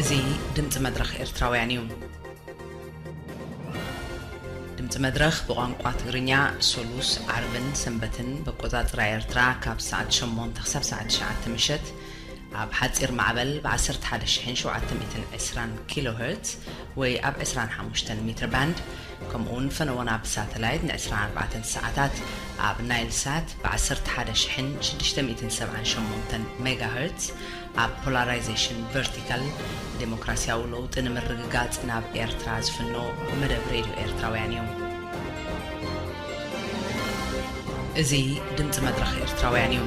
እዚ ድምፂ መድረኽ ኤርትራውያን እዩ። ድምፂ መድረኽ ብቋንቋ ትግርኛ ሶሉስ፣ ዓርብን ሰንበትን በቆፃፅራ ኤርትራ ካብ ሰዓት ሸሞንተ ክሳብ ሰዓት ትሽዓተ ምሸት ኣብ ሓፂር ማዕበል ብ ዓሰርተ ሓደ ሺሕን ሸውዓተ ሚእትን ዕስራን ኪሎ ሄርትዝ ወይ ኣብ ዕስራን ሓሙሽተን ሜትር ባንድ፣ ከምኡውን ፈነወና ብሳተላይት ን ዕስራን ኣርባዕተን ሰዓታት ኣብ ናይል ሳት ብ ዓሰርተ ሓደ ሺሕን ሽዱሽተ ሚእትን ሰብዓን ሸሞንተን ሜጋ ሄርትዝ ኣብ ፖላራይዜሽን ቨርቲካል፣ ዴሞክራሲያዊ ለውጢ ንምርግጋጽ ናብ ኤርትራ ዝፍኖ መደብ ሬድዮ ኤርትራውያን እዩ። እዚ ድምጺ መድረኽ ኤርትራውያን እዩ።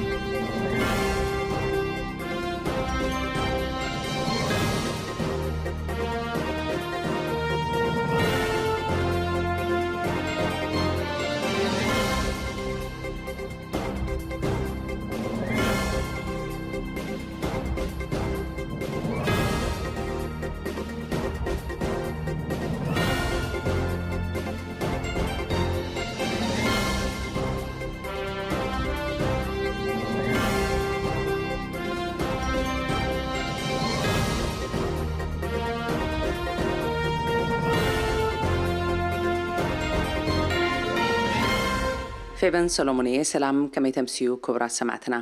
ፌበን ሰሎሞን እየ። ሰላም፣ ከመይ ተምስዩ ክቡራት ሰማዕትና?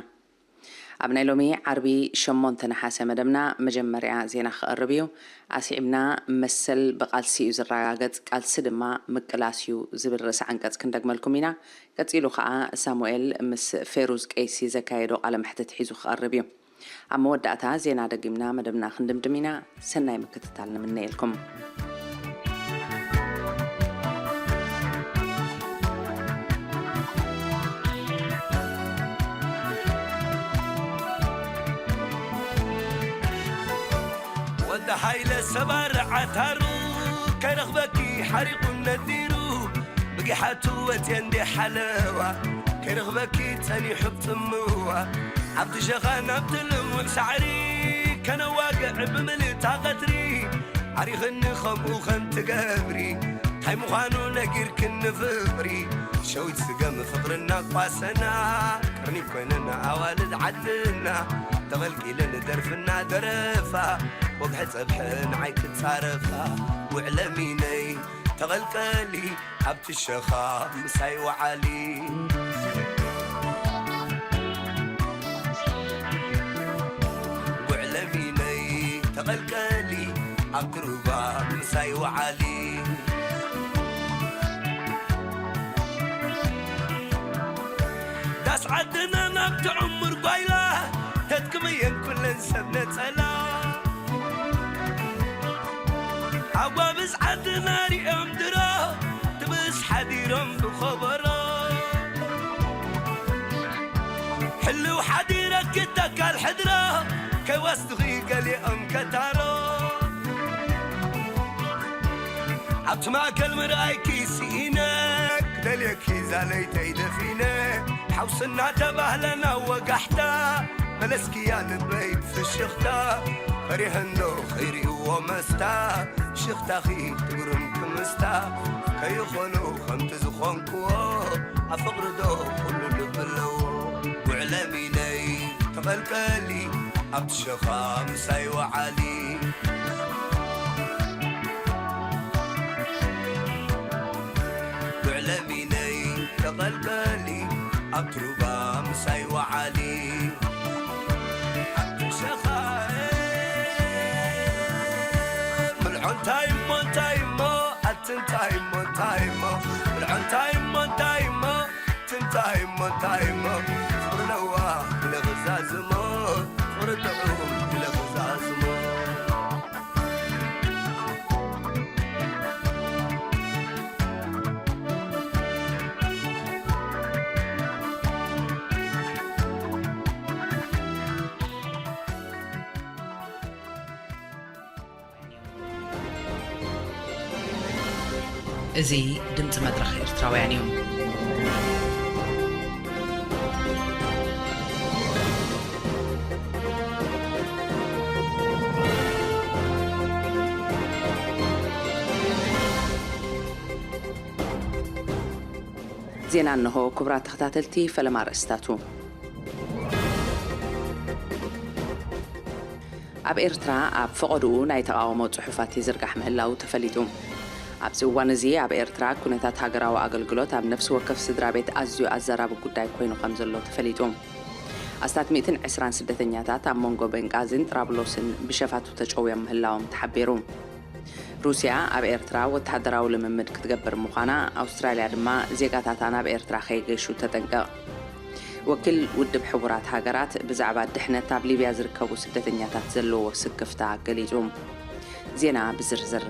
ኣብ ናይ ሎሚ ዓርቢ ሸሞንተ ነሓሰ መደብና መጀመርያ ዜና ክቐርብ እዩ። ኣስዒብና መሰል ብቓልሲ እዩ ዝረጋገጽ፣ ቃልሲ ድማ ምቅላስ እዩ ዝብል ርእሰ ዓንቀጽ ክንደግመልኩም ኢና። ቀጺሉ ኸኣ ሳሙኤል ምስ ፌሩዝ ቀይሲ ዘካየዶ ቃለ መሕትት ሒዙ ክቐርብ እዩ። ኣብ መወዳእታ ዜና ደጊምና መደብና ክንድምድም ኢና። ሰናይ ምክትታል ንምነየልኩም። ወዲ ሃይለ ሰባር ዓታሩ፣ ከይረኽበኪ ሓሪቑ ነዲሩ፣ ብጊሓቱ ወፅየ እንደ ሓለዋ፣ ከይረኽበኪ ጸኒሑ ብጽምዋ፣ ኣብቲ ሸኻ ናብቲ ልሙዕ ሳዕሪ፣ ከነዋግዕ ብምልእታ ቐትሪ፣ ዓሪኽኒ ከምኡ ከም ትገብሪ፣ ታይ ምዃኑ ነጊርክኒ ፍቕሪ፣ ሸዊት ስገም ፍቕርና ቋሰና፣ ቅርኒብ ኮይነን ኣዋልድ ዓድና፣ ተቐልቂለን ደርፍና ደረፋ፣ ወግሐ ጸብሐ ንዓይ ክጻረፋ፣ ውዕለሚነይ ተቐልቀሊ፣ ኣብቲ ሸኻ ምሳይ ወዓሊ። ጉዕለሚነይ ተቐልቀሊ፣ ኣብቲ ሩባ ምሳይ ወዓሊ። ዳስ ዓድና ናብቲ ዕሙር ጓይላ፣ ተትክመየን ኩለን ሰብ ነጸላ። ኣጓብዝ ዓድና ሪኦም ድሮ፣ ትብስ ሓዲሮም ብኸበሮ። ሕልው ሓዲረኪ ተካል ሕድሮ፣ ከይወስድኺ ገሊኦም ከታሮ። ኣብቲ ማእከል ምርኣይኪ ስኢነ፣ ክደልየኪ ዛለይተይ ደፊነ። ሓውስና ተባህለና ወጋሕታ፣ መለስክያ ልበይ ብፍሽኽታ። ፈሪሐ እንዶ ከይርእይዎ መስታ፣ ሽኽታኺ ትግርም ክምስታ። ከይኾኑ ከምቲ ዝኾንክዎ፣ ኣብ ፍቕሪ ዶ ኩሉ ልቢ ኣለዎ። ጉዕለሚነይ ተቐልቀሊ፣ ኣብቲ ሸኻ ምሳይ ወዓሊ። ጉዕለሚነይ ተቐልቀሊ፣ ኣብቲ ሩባ ምሳይ ወዓሊ። ኣብቲ ሸኻ ምልዖ እንታይ እሞ እንታይ እሞ፣ ኣቲ እንታይ እሞ እንታይ እሞ፣ ምልዖ እንታይ እሞ እንታይ እሞ፣ ኣቲ እንታይ እሞ እንታይ እሞ፣ ፍቕሪ ነዋ ኢለ ክዛዝሞ፣ ፍቕሪ ጥዑም ኢለ ክዛዝሞ። እዚ ድምፂ መድረኽ ኤርትራውያን እዩ። ዜና እንሆ። ክቡራት ተኸታተልቲ፣ ፈለማ ኣርእስታቱ። ኣብ ኤርትራ ኣብ ፈቐድኡ ናይ ተቓውሞ ጽሑፋት ይዝርጋሕ ምህላው ተፈሊጡ። ኣብዚ እዋን እዚ ኣብ ኤርትራ ኩነታት ሃገራዊ ኣገልግሎት ኣብ ነፍሲ ወከፍ ስድራ ቤት ኣዝዩ ኣዘራቢ ጉዳይ ኮይኑ ከም ዘሎ ተፈሊጡ። ኣስታት ሚእትን ዕስራን ስደተኛታት ኣብ መንጎ ቤንቃዚን ጥራብሎስን ብሸፋቱ ተጨውዮም ምህላዎም ተሓቢሩ። ሩስያ ኣብ ኤርትራ ወተሃደራዊ ልምምድ ክትገብር ምዃና፣ ኣውስትራልያ ድማ ዜጋታታ ናብ ኤርትራ ከይገሹ ተጠንቅቕ። ወኪል ውድብ ሕቡራት ሃገራት ብዛዕባ ድሕነት ኣብ ሊብያ ዝርከቡ ስደተኛታት ዘለዎ ስክፍታ ገሊጹ። ዜና ብዝርዝር።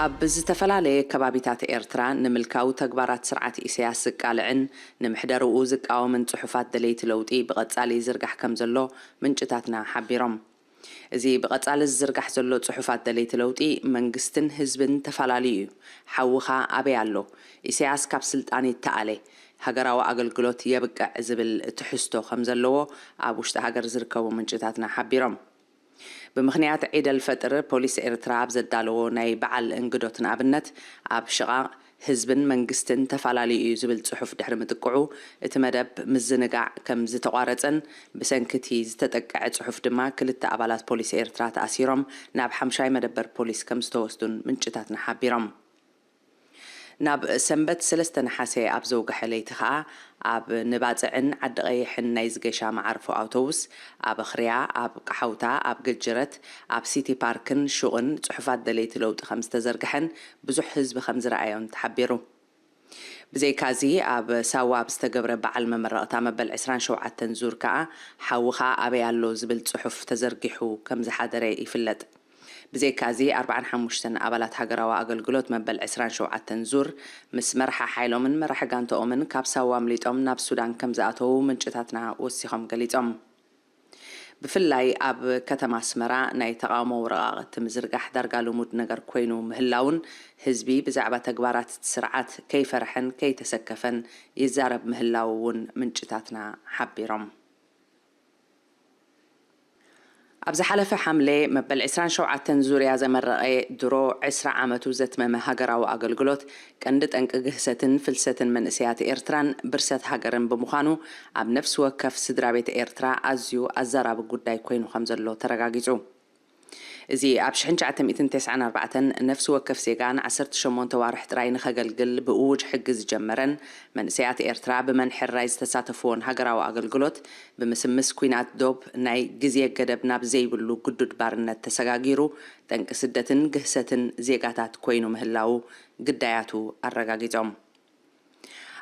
ኣብ ዝተፈላለየ ከባቢታት ኤርትራ ንምልካዊ ተግባራት ስርዓት ኢሳያስ ዝቃልዕን ንምሕደርኡ ዝቃወምን ጽሑፋት ደለይቲ ለውጢ ብቐጻሊ ይዝርጋሕ ከም ዘሎ ምንጭታትና ሓቢሮም። እዚ ብቐጻሊ ዝዝርጋሕ ዘሎ ጽሑፋት ደለይቲ ለውጢ፣ መንግስትን ህዝብን ተፈላለዩ እዩ፣ ሓውኻ ኣበይ ኣሎ፣ ኢሳያስ ካብ ስልጣን ይተኣለ፣ ሃገራዊ ኣገልግሎት የብቅዕ ዝብል ትሕዝቶ ከም ዘለዎ ኣብ ውሽጢ ሃገር ዝርከቡ ምንጭታትና ሓቢሮም። ብምኽንያት ዒድ ኣልፈጥር ፖሊስ ኤርትራ ኣብ ዘዳለዎ ናይ በዓል እንግዶት ንኣብነት፣ ኣብ ሽቓቕ ህዝብን መንግስትን ተፈላለዩ እዩ ዝብል ጽሑፍ ድሕሪ ምጥቅዑ፣ እቲ መደብ ምዝንጋዕ ከም ዝተቋረጸን ብሰንኪ እቲ ዝተጠቅዐ ጽሑፍ ድማ ክልተ ኣባላት ፖሊስ ኤርትራ ተኣሲሮም ናብ ሓምሻይ መደበር ፖሊስ ከም ዝተወስዱን ምንጭታትና ሓቢሮም። ናብ ሰንበት ሰለስተ ነሓሰ ኣብ ዘውግሐ ለይቲ ከኣ፣ ኣብ ንባጽዕን ዓዲ ቀይሕን ናይ ዝገሻ መዓርፎ ኣውቶቡስ፣ ኣብ ኣኽርያ፣ ኣብ ቀሓውታ፣ ኣብ ገጅረት፣ ኣብ ሲቲ ፓርክን ሹቕን ጽሑፋት ደለይቲ ለውጢ ከም ዝተዘርግሐን ብዙሕ ህዝቢ ከም ዝረኣዮን ተሓቢሩ። ብዘይካዚ፣ ኣብ ሳዋ ኣብ ዝተገብረ በዓል መመረቕታ መበል ዕስራን ሸውዓተን ዙር ከኣ፣ ሓውኻ ኣበይ ኣሎ ዝብል ጽሑፍ ተዘርጊሑ ከም ዝሓደረ ይፍለጥ። ብዘይካዚ፣ ኣርባዓን ሓሙሽተን ኣባላት ሃገራዊ ኣገልግሎት መበል ዕስራን ሸውዓተን ዙር ምስ መራሒ ሓይሎምን መራሒ ጋንታኦምን ካብ ሳዋ ኣምሊጦም ናብ ሱዳን ከም ዝኣተዉ ምንጭታትና ወሲኾም ገሊጾም። ብፍላይ ኣብ ከተማ ኣስመራ ናይ ተቓውሞ ወረቓቕቲ ምዝርጋሕ ዳርጋ ልሙድ ነገር ኮይኑ ምህላውን፣ ህዝቢ ብዛዕባ ተግባራት እቲ ስርዓት ከይፈርሐን ከይተሰከፈን ይዛረብ ምህላው እውን ምንጭታትና ሓቢሮም። ኣብ ዝሓለፈ ሓምለ መበል ዕስራን ሸውዓተን ዙርያ ዘመረቐ ድሮ ዕስራ ዓመቱ ዘትመመ ሃገራዊ ኣገልግሎት፣ ቀንዲ ጠንቂ ግህሰትን ፍልሰትን መንእሰያት ኤርትራን ብርሰት ሃገርን ብምዃኑ፣ ኣብ ነፍሲ ወከፍ ስድራ ቤት ኤርትራ ኣዝዩ ኣዛራቢ ጉዳይ ኮይኑ ከም ዘሎ ተረጋጊጹ። እዚ ኣብ ሽሕን ትሽዓተ ሚእትን ተስዓን ኣርባዕተን ነፍሲ ወከፍ ዜጋ ንዓሰርተ ሸሞንተ ዋርሕ ጥራይ ንኸገልግል ብእዉጅ ሕጊ ዝጀመረን፣ መንእሰያት ኤርትራ ብመን ሕራይ ዝተሳተፍዎን ሃገራዊ ኣገልግሎት፣ ብምስምስ ኲናት ዶብ ናይ ግዜ ገደብ ናብ ዘይብሉ ግዱድ ባርነት ተሰጋጊሩ፣ ጠንቂ ስደትን ግህሰትን ዜጋታት ኮይኑ ምህላዉ ግዳያቱ ኣረጋጊጾም።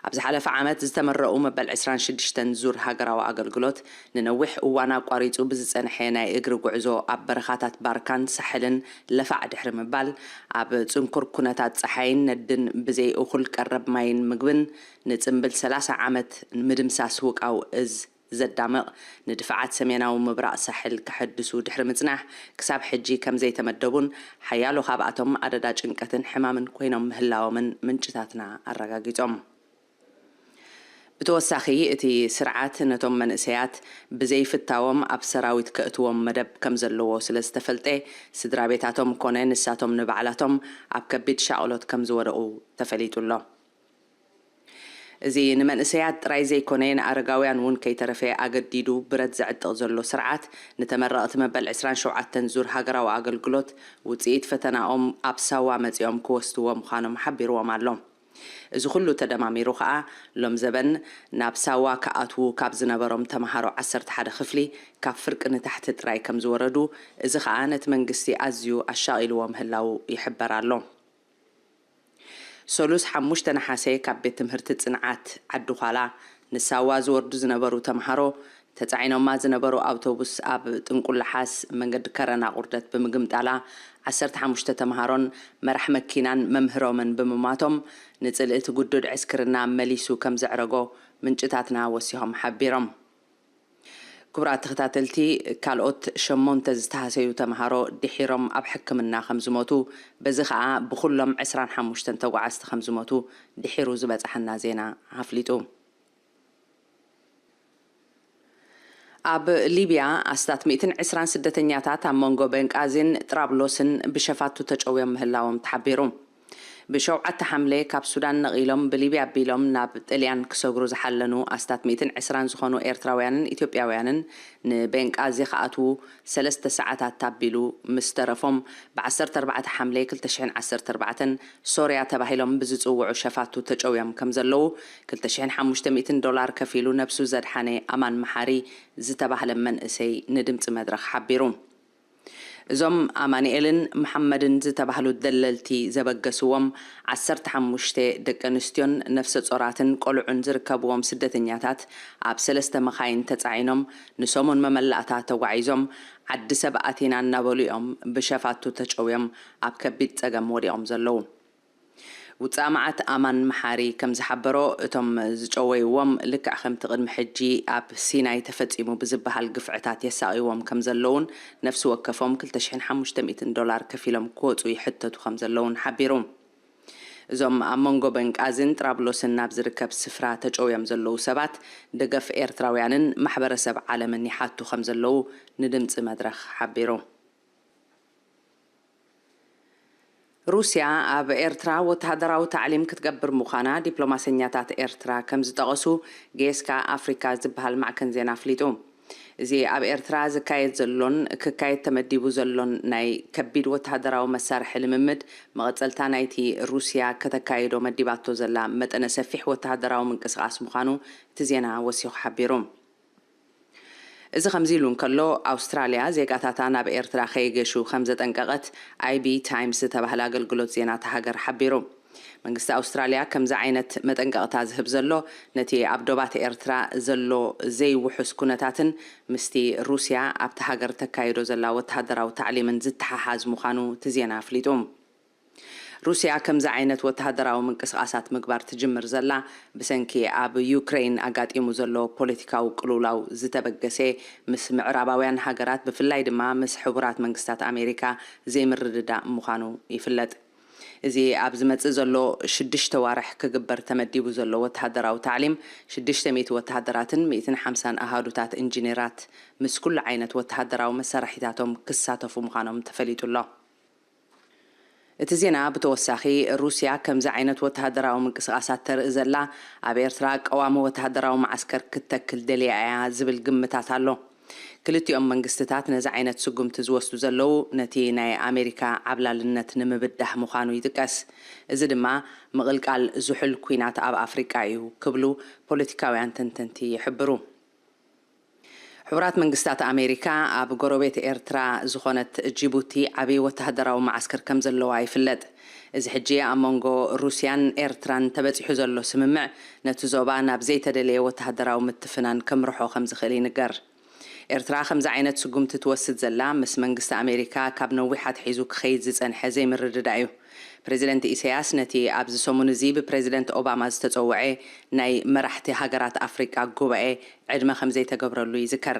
ኣብ ዝሓለፈ ዓመት ዝተመረቑ መበል ዕስራን ሽዱሽተን ዙር ሃገራዊ ኣገልግሎት፣ ንነዊሕ እዋን ኣቋሪጹ ብዝጸንሐ ናይ እግሪ ጉዕዞ ኣብ በረኻታት ባርካን ሳሕልን ለፋዕ ድሕሪ ምባል፣ ኣብ ጽንኩር ኩነታት ጸሓይን ነድን ብዘይ እኹል ቀረብ ማይን ምግብን፣ ንጽምብል ሰላሳ ዓመት ምድምሳስ ውቃው እዝ ዘዳምቕ፣ ንድፋዓት ሰሜናዊ ምብራቕ ሳሕል ከሐድሱ ድሕሪ ምጽናሕ፣ ክሳብ ሕጂ ከም ዘይተመደቡን፣ ሓያሎ ካብኣቶም ኣደዳ ጭንቀትን ሕማምን ኮይኖም ምህላዎምን ምንጭታትና ኣረጋጊጾም። ብተወሳኺ፣ እቲ ስርዓት ነቶም መንእሰያት ብዘይፍታዎም ኣብ ሰራዊት ከእትዎም መደብ ከም ዘለዎ ስለ ዝተፈልጠ፣ ስድራ ቤታቶም ኮነ ንሳቶም ንባዕላቶም ኣብ ከቢድ ሻቕሎት ከም ዝወደቑ ተፈሊጡ ኣሎ። እዚ ንመንእሰያት ጥራይ ዘይኮነ፣ ንኣረጋውያን እውን ከይተረፈ ኣገዲዱ ብረት ዘዕጥቕ ዘሎ ስርዓት፣ ንተመረቕቲ መበል ዕስራን ሸውዓተን ዙር ሃገራዊ ኣገልግሎት ውጽኢት ፈተናኦም ኣብ ሳዋ መጺኦም ክወስድዎ ምዃኖም ሓቢርዎም ኣሎ። እዚ ኩሉ ተደማሚሩ ከኣ፣ ሎም ዘበን ናብ ሳዋ ክኣትዉ ካብ ዝነበሮም ተመሃሮ ዓሰርተ ሓደ ክፍሊ፣ ካብ ፍርቂ ንታሕቲ ጥራይ ከም ዝወረዱ፣ እዚ ከኣ ነቲ መንግስቲ ኣዝዩ ኣሻቒልዎ ምህላዉ ይሕበር ኣሎ። ሰሉስ ሓሙሽተ ነሓሰ ካብ ቤት ትምህርቲ ጽንዓት ዓዲ ዃላ ንሳዋ ዝወርዱ ዝነበሩ ተምሃሮ፣ ተጻዒኖማ ዝነበሩ ኣውቶቡስ ኣብ ጥንቁላሓስ መንገዲ ከረን ኣቑርደት ብምግምጣላ፣ ዓሰርተ ሓሙሽተ ተምሃሮን መራሕ መኪናን መምህሮምን ብምማቶም፣ ንጽልኢ እቲ ግዱድ ዕስክርና መሊሱ ከም ዘዕረጎ ምንጭታትና ወሲኾም ሓቢሮም። ክቡራት ተኸታተልቲ፣ ካልኦት ሸሞንተ ዝተሃሰዩ ተምሃሮ ድሒሮም ኣብ ሕክምና ከም ዝሞቱ፣ በዚ ኸኣ ብኹሎም ዕስራን ሓሙሽተን ተጓዓዝቲ ከም ዝሞቱ ድሒሩ ዝበጽሓና ዜና ኣፍሊጡ። ኣብ ሊብያ ኣስታት ሚእትን ዕስራን ስደተኛታት ኣብ መንጎ በንቃዚን ጥራብሎስን ብሸፋቱ ተጨውዮም ምህላዎም ተሓቢሩ። ብሸውዓተ ሓምለ ካብ ሱዳን ነቒሎም ብሊብያ ኣቢሎም ናብ ጥልያን ክሰግሩ ዝሓለኑ ኣስታት ሚእትን ዕስራን ዝኾኑ ኤርትራውያንን ኢትዮጵያውያንን ንቤንቃዚ ክኣትዉ ሰለስተ ሰዓታት ኣቢሉ ምስ ተረፎም፣ ብ ዓሰርተ ኣርባዕተ ሓምለ ክልተ ሽሕን ዓሰርተ ኣርባዕተን ሶርያ ተባሂሎም ብዝጽውዑ ሸፋቱ ተጨውዮም ከም ዘለዉ፣ ክልተ ሽሕን ሓሙሽተ ሚእትን ዶላር ከፊሉ ነብሱ ዘድሓነ ኣማን መሓሪ ዝተባህለ መንእሰይ ንድምጺ መድረኽ ሓቢሩ። እዞም ኣማኑኤልን መሓመድን ዝተባህሉ ደለልቲ ዘበገስዎም ዓሰርተ ሓሙሽተ ደቂ ኣንስትዮን ነፍሰ ጾራትን ቆልዑን ዝርከብዎም ስደተኛታት ኣብ ሰለስተ መኻይን ተጻዒኖም ንሰሙን መመላእታ ተጓዒዞም ዓዲ ሰብ ኣቲና እናበሉ እዮም ብሸፋቱ ተጨውዮም ኣብ ከቢድ ጸገም ወዲቖም ዘለዉ። ውጻእ መዓት ኣማን መሓሪ ከም ዝሓበሮ፣ እቶም ዝጨወይዎም ልክዕ ከምቲ ቅድሚ ሕጂ ኣብ ሲናይ ተፈጺሙ ብዝበሃል ግፍዕታት የሳቕይዎም ከም ዘለውን ነፍሲ ወከፎም ክልተ ሽሕን ሓሙሽተ ሚእትን ዶላር ከፊሎም ክወጹ ይሕተቱ ከም ዘለውን ሓቢሩ። እዞም ኣብ መንጎ በንቃዝን ጥራብሎስን ናብ ዝርከብ ስፍራ ተጨውዮም ዘለዉ ሰባት ደገፍ ኤርትራውያንን ማሕበረሰብ ዓለምን ይሓቱ ከም ዘለዉ ንድምጺ መድረኽ ሓቢሩ። ሩስያ ኣብ ኤርትራ ወተሃደራዊ ታዕሊም ክትገብር ምዃና ዲፕሎማሰኛታት ኤርትራ ከም ዝጠቐሱ ጌስካ ኣፍሪካ ዝበሃል ማዕከን ዜና ኣፍሊጡ። እዚ ኣብ ኤርትራ ዝካየድ ዘሎን ክካየድ ተመዲቡ ዘሎን ናይ ከቢድ ወተሃደራዊ መሳርሒ ልምምድ መቐጸልታ ናይቲ ሩስያ ከተካይዶ መዲባቶ ዘላ መጠነ ሰፊሕ ወተሃደራዊ ምንቅስቓስ ምዃኑ እቲ ዜና ወሲኹ ሓቢሩ። እዚ ከምዚ ኢሉ እንከሎ፣ ኣውስትራልያ ዜጋታታ ናብ ኤርትራ ከይገሹ ከም ዘጠንቀቐት ኣይቢ ታይምስ ዝተባህለ ኣገልግሎት ዜና እታ ሃገር ሓቢሩ። መንግስቲ ኣውስትራልያ ከምዚ ዓይነት መጠንቀቕታ ዝህብ ዘሎ፣ ነቲ ኣብ ዶባት ኤርትራ ዘሎ ዘይውሑስ ኩነታትን ምስቲ ሩስያ ኣብቲ ሃገር ተካይዶ ዘላ ወተሃደራዊ ታዕሊምን ዝተሓሓዝ ምዃኑ እቲ ዜና ኣፍሊጡ። ሩስያ ከምዚ ዓይነት ወተሃደራዊ ምንቅስቓሳት ምግባር ትጅምር ዘላ፣ ብሰንኪ ኣብ ዩክረይን ኣጋጢሙ ዘሎ ፖለቲካዊ ቅልውላው ዝተበገሰ፣ ምስ ምዕራባውያን ሃገራት፣ ብፍላይ ድማ ምስ ሕቡራት መንግስታት ኣሜሪካ ዘይምርድዳእ ምዃኑ ይፍለጥ። እዚ ኣብ ዝመጽእ ዘሎ ሽዱሽተ ዋርሕ ክግበር ተመዲቡ ዘሎ ወተሃደራዊ ታዕሊም፣ ሽዱሽተ ሚእቲ ወተሃደራትን ሚእትን ሓምሳን ኣሃዱታት ኢንጂነራት፣ ምስ ኩሉ ዓይነት ወተሃደራዊ መሳርሒታቶም ክሳተፉ ምዃኖም ተፈሊጡ ኣሎ። እቲ ዜና ብተወሳኺ፣ ሩስያ ከምዚ ዓይነት ወተሃደራዊ ምንቅስቓሳት ተርኢ ዘላ፣ ኣብ ኤርትራ ቀዋሚ ወተሃደራዊ መዓስከር ክትተክል ደልያ እያ ዝብል ግምታት ኣሎ። ክልቲኦም መንግስትታት ነዚ ዓይነት ስጉምቲ ዝወስዱ ዘለዉ፣ ነቲ ናይ ኣሜሪካ ዓብላልነት ንምብዳህ ምዃኑ ይጥቀስ። እዚ ድማ ምቕልቃል ዝሑል ኲናት ኣብ ኣፍሪቃ እዩ ክብሉ ፖለቲካውያን ተንተንቲ ይሕብሩ። ሕቡራት መንግስታት ኣሜሪካ ኣብ ጎረቤት ኤርትራ ዝኾነት ጅቡቲ ዓብዪ ወተሃደራዊ መዓስከር ከም ዘለዋ ይፍለጥ። እዚ ሕጂ ኣብ መንጎ ሩስያን ኤርትራን ተበጺሑ ዘሎ ስምምዕ፣ ነቲ ዞባ ናብ ዘይተደለየ ወተሃደራዊ ምትፍናን ከምርሖ ከም ዝኽእል ይንገር። ኤርትራ ከምዚ ዓይነት ስጉምቲ ትወስድ ዘላ፣ ምስ መንግስቲ ኣሜሪካ ካብ ነዊሕ ኣትሒዙ ክኸይድ ዝጸንሐ ዘይምርድዳእ እዩ። ፕሬዚደንት ኢሳያስ ነቲ ኣብዚ ሰሙን እዚ ብፕሬዚደንት ኦባማ ዝተጸውዐ ናይ መራሕቲ ሃገራት ኣፍሪቃ ጉባኤ ዕድመ ከም ዘይተገብረሉ ይዝከር።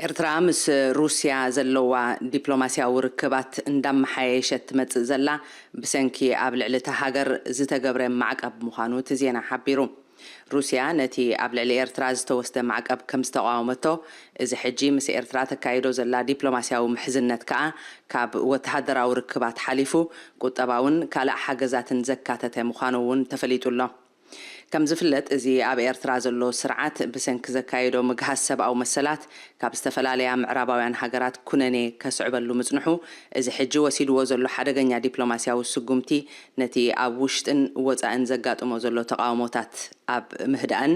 ኤርትራ ምስ ሩስያ ዘለዋ ዲፕሎማስያዊ ርክባት እንዳመሓየሸት ትመጽእ ዘላ፣ ብሰንኪ ኣብ ልዕሊ እታ ሃገር ዝተገብረ ማዕቀብ ምዃኑ እቲ ዜና ሓቢሩ። ሩስያ ነቲ ኣብ ልዕሊ ኤርትራ ዝተወስደ ማዕቀብ ከም ዝተቃወመቶ፣ እዚ ሕጂ ምስ ኤርትራ ተካይዶ ዘላ ዲፕሎማስያዊ ምሕዝነት ከኣ፣ ካብ ወተሃደራዊ ርክባት ሓሊፉ፣ ቁጠባውን ካልእ ሓገዛትን ዘካተተ ምዃኑ እውን ተፈሊጡ ኣሎ። ከም ዝፍለጥ፣ እዚ ኣብ ኤርትራ ዘሎ ስርዓት፣ ብሰንኪ ዘካየዶ ምግሃስ ሰብኣዊ መሰላት፣ ካብ ዝተፈላለያ ምዕራባውያን ሃገራት ኩነኔ ከስዕበሉ ምጽንሑ፣ እዚ ሕጂ ወሲድዎ ዘሎ ሓደገኛ ዲፕሎማስያዊ ስጉምቲ፣ ነቲ ኣብ ውሽጥን ወጻእን ዘጋጥሞ ዘሎ ተቓውሞታት ኣብ ምህዳእን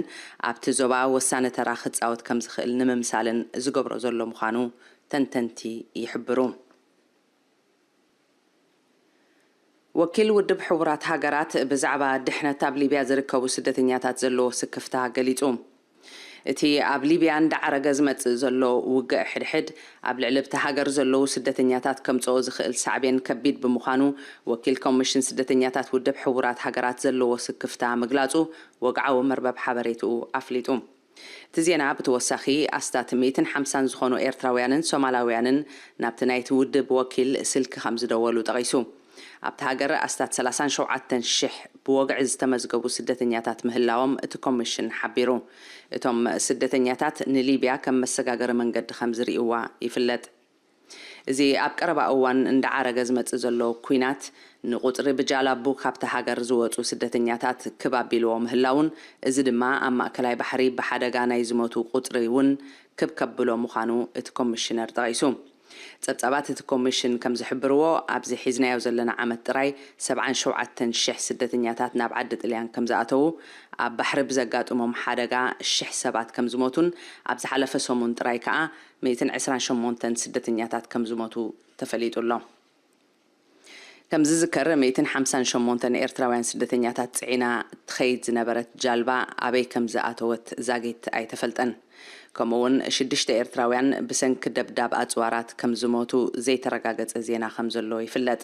ኣብቲ ዞባ ወሳኒ ተራ ክጻወት ከም ዝኽእል ንምምሳልን ዝገብሮ ዘሎ ምዃኑ ተንተንቲ ይሕብሩ። ወኪል ውድብ ሕቡራት ሃገራት ብዛዕባ ድሕነት ኣብ ሊብያ ዝርከቡ ስደተኛታት ዘለዎ ስክፍታ ገሊጹ። እቲ ኣብ ሊብያ እንዳዓረገ ዝመጽእ ዘሎ ውግእ ሕድሕድ፣ ኣብ ልዕሊ ኣብታ ሃገር ዘለዉ ስደተኛታት ከምጽኦ ዝኽእል ሳዕቤን ከቢድ ብምዃኑ፣ ወኪል ኮሚሽን ስደተኛታት ውድብ ሕቡራት ሃገራት ዘለዎ ስክፍታ ምግላጹ ወግዓዊ መርበብ ሓበሬትኡ ኣፍሊጡ። እቲ ዜና ብተወሳኺ፣ ኣስታት ሚእትን ሓምሳን ዝኾኑ ኤርትራውያንን ሶማላውያንን ናብቲ ናይቲ ውድብ ወኪል ስልኪ ከም ዝደወሉ ጠቒሱ። ኣብቲ ሃገር ኣስታት ሰላሳን ሸውዓተን ሽሕ ብወግዒ ዝተመዝገቡ ስደተኛታት ምህላዎም እቲ ኮሚሽን ሓቢሩ። እቶም ስደተኛታት ንሊብያ ከም መሰጋገሪ መንገዲ ከም ዝርእይዋ ይፍለጥ። እዚ ኣብ ቀረባ እዋን እንዳዓረገ ዝመጽእ ዘሎ ኲናት፣ ንቑጽሪ ብጃላቡ ካብታ ሃገር ዝወጹ ስደተኛታት ክብ ኣቢልዎ ምህላዉን፣ እዚ ድማ ኣብ ማእከላይ ባሕሪ ብሓደጋ ናይ ዝሞቱ ቁጽሪ እውን ክብ ከብሎ ምዃኑ እቲ ኮሚሽነር ጠቒሱ። ጸብጻባት እቲ ኮሚሽን ከም ዝሕብርዎ፣ ኣብዚ ሒዝናዮ ዘለና ዓመት ጥራይ ሰብዓን ሸውዓተን ሽሕ ስደተኛታት ናብ ዓዲ ጥልያን ከም ዝኣተዉ፣ ኣብ ባሕሪ ብዘጋጥሞም ሓደጋ ሽሕ ሰባት ከም ዝሞቱን፣ ኣብ ዝሓለፈ ሰሙን ጥራይ ከኣ ሚእትን ዕስራን ሸሞንተን ስደተኛታት ከም ዝሞቱ ተፈሊጡ ኣሎ። ከም ዝዝከር፣ ሚእትን ሓምሳን ሸሞንተን ኤርትራውያን ስደተኛታት ጽዒና ትኸይድ ዝነበረት ጃልባ ኣበይ ከም ዝኣተወት ዛጊት ኣይተፈልጠን። ከምኡ'ውን ሽዱሽተ ኤርትራውያን ብሰንኪ ደብዳብ ኣጽዋራት ከም ዝሞቱ ዘይተረጋገጸ ዜና ከም ዘሎ ይፍለጥ።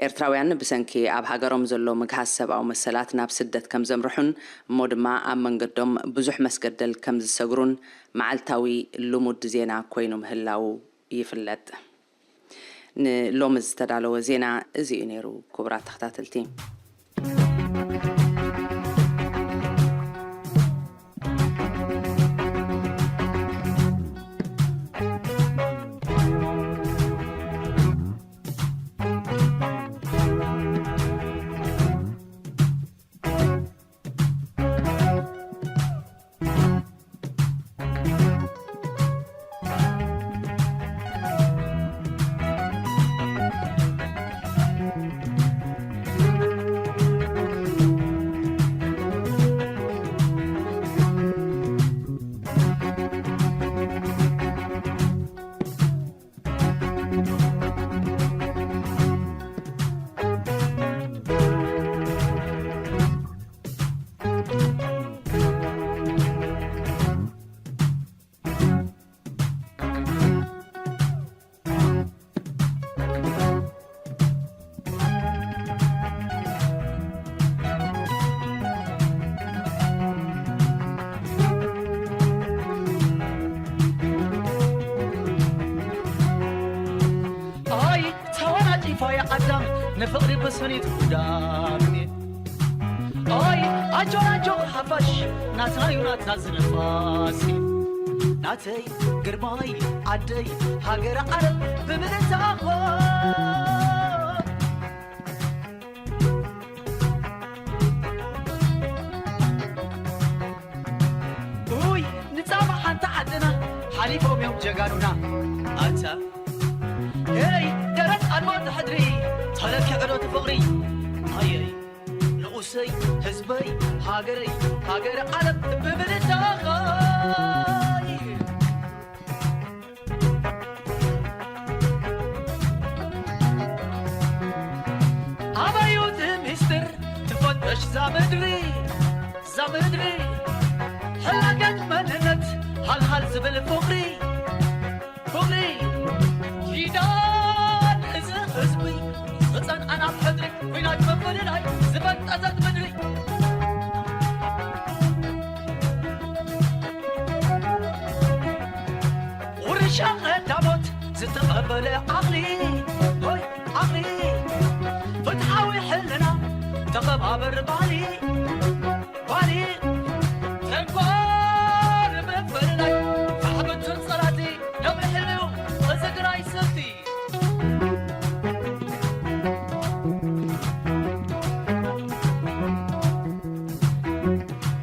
ኤርትራውያን ብሰንኪ ኣብ ሃገሮም ዘሎ ምግሃስ ሰብኣዊ መሰላት ናብ ስደት ከም ዘምርሑን፣ እሞ ድማ ኣብ መንገዶም ብዙሕ መስገደል ከም ዝሰግሩን መዓልታዊ ልሙድ ዜና ኮይኑ ምህላዉ ይፍለጥ። ንሎሚ ዝተዳለወ ዜና እዚ እዩ ነይሩ፣ ክቡራት ተኸታተልቲ። ኣይ ተወናጪፋ እያ ኣዳም ንፍቕሪ ብስኒት ጉዳም። ኣይ ኣጆ ኣጆ ሓፋሽ ናትና እዩ ናትና ዝንፋስ። ናተይ ግርማይ ዓደይ ሃገረ ዓለም ብምልእታ ኡይ ንጻማ ሓንቲ ዓድና ሓሊፎም እዮም ጀጋኑና። ኣታ ሄይ ደረት ኣልቦ ሕድሪ ተለኪዕዶ ትፍቕሪ ኣየይ ንኡሰይ ህዝበይ ሃገረይ ሃገረ ዓለም ብምልእታኸይ። ኣበዩ እቲ ሚስጥር ትፈተሽ ዛ ምድሪ ዛ ምድሪ ሕላገት መንነት ሃልሃል ዝብል ፍቕሪ ፍቕሪ ኪዳን እዚ ህዝቢ ዝጸንዓና ኣብ ሕድሪ ኲናት ምፍልላይ ዝበጠሰት ምድሪ ውርሻ ቀዳሞት ዝተቐበለ ዓቕሊ ሆይ ዓቕሊ ፍትሓዊ ሕልና ተኸባበር ባህሊ ባህሊ ተንኮል ምፍልላይ ፋሕብትን ጸላቲ ነዊሕ ህልዩ እዚ ግራይ ስልቲ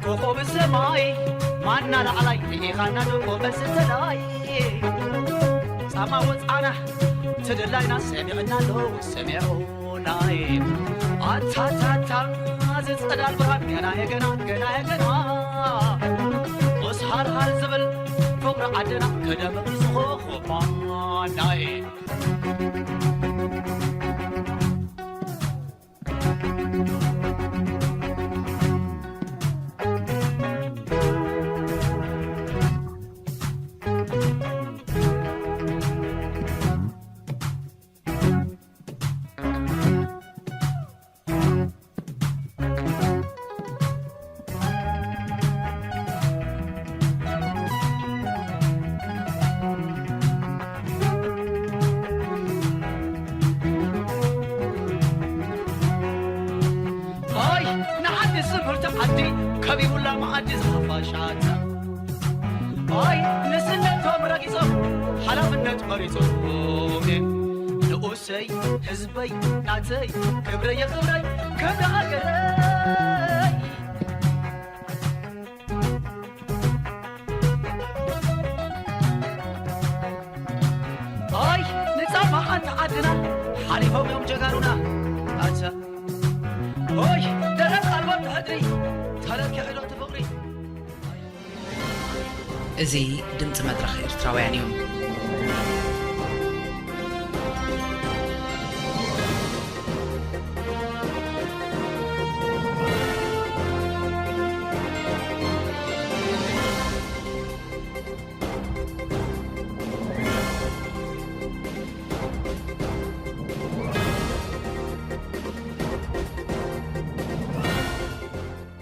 ኮኾብ ሰማይ ማና ላዕላይ ርኢኻና ዶ ኮበል ዝተላይ ጻማ ወጻና ትድላይና ሰሚዕና ዶ ሰሚዑናይ ኣታታታ ዝጸዳል ብርሃን ገና የገና ገና የገና ኦስሃርሃር ዝብል ፍቕሪ ዓድና ከደምቕ ዝኾኾባናይ ኣይ ንዓዲ ስምርቲ ዓዲ ከቢቡላ መኣዲ ዝኸፋሻት ኣይ ንስነቶም ረጊጾም ሓላፍነት መሪጾም ንኡሰይ ህዝበይ ናተይ ክብረየ ክብረይ ክብሪ ሃገረይ። ኣይ ንጻማ ሓንቲ ዓድና ሓሊፎም እዮም ጀጋኑና። ኣታ ኦይ ደረት ኣልቦ ሕድሪ ተለኪዕዶ ትፍቕሪ። እዚ ድምፂ መድረኽ ኤርትራውያን እዩ።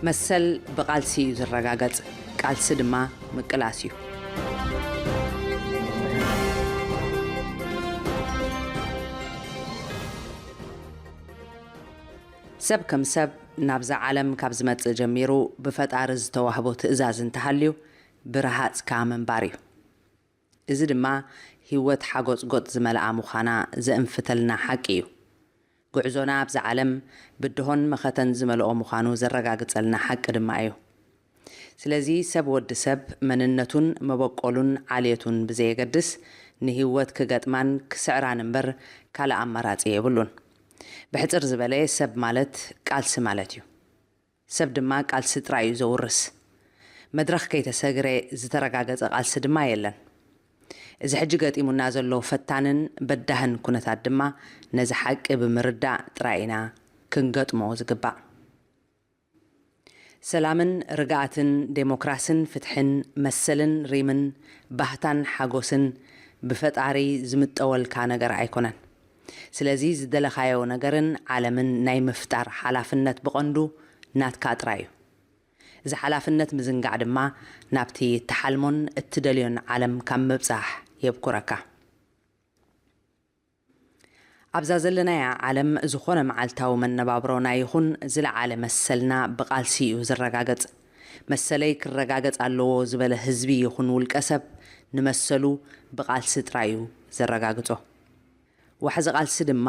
መሰል ብቓልሲ እዩ ዝረጋገጽ፣ ቃልሲ ድማ ምቅላስ እዩ። ሰብ ከም ሰብ ናብዛ ዓለም ካብ ዝመጽእ ጀሚሩ ብፈጣሪ ዝተዋህቦ ትእዛዝ እንተሃልዩ ብረሃጽካ ምንባር እዩ። እዚ ድማ ህይወት ሓጎጽጎጽ ዝመልኣ ምዃና ዘእንፍተልና ሓቂ እዩ። ጉዕዞና ኣብዛ ዓለም ብድሆን መኸተን ዝመልኦ ምዃኑ ዘረጋግጸልና ሓቂ ድማ እዩ። ስለዚ ሰብ ወዲ ሰብ መንነቱን መበቆሉን ዓልየቱን ብዘየገድስ ንህይወት ክገጥማን ክስዕራን እምበር ካልእ ኣማራጺ የብሉን። ብሕጽር ዝበለ ሰብ ማለት ቃልሲ ማለት እዩ። ሰብ ድማ ቃልሲ ጥራይ እዩ ዘውርስ። መድረኽ ከይተሰግረ ዝተረጋገጸ ቃልሲ ድማ የለን። እዚ ሕጂ ገጢሙና ዘሎ ፈታንን በዳህን ኩነታት ድማ ነዚ ሓቂ ብምርዳእ ጥራይ ኢና ክንገጥሞ ዝግባእ። ሰላምን ርግኣትን፣ ዴሞክራስን ፍትሕን፣ መሰልን ሪምን፣ ባህታን ሓጎስን ብፈጣሪ ዝምጠወልካ ነገር ኣይኮነን። ስለዚ ዝደለኻዮ ነገርን ዓለምን ናይ ምፍጣር ሓላፍነት ብቐንዱ ናትካ ጥራይ እዩ። እዚ ሓላፍነት ምዝንጋዕ ድማ ናብቲ እትሓልሞን እትደልዮን ዓለም ካብ ምብጻሕ የብኩረካ። ኣብዛ ዘለናያ ዓለም ዝኾነ መዓልታዊ መነባብሮና ይኹን ዝለዓለ መሰልና ብቓልሲ እዩ ዝረጋገጽ። መሰለይ ክረጋገጽ ኣለዎ ዝበለ ህዝቢ ይኹን ውልቀ ሰብ ንመሰሉ ብቓልሲ ጥራይ እዩ ዘረጋግጾ። ዋሕዚ ቃልሲ ድማ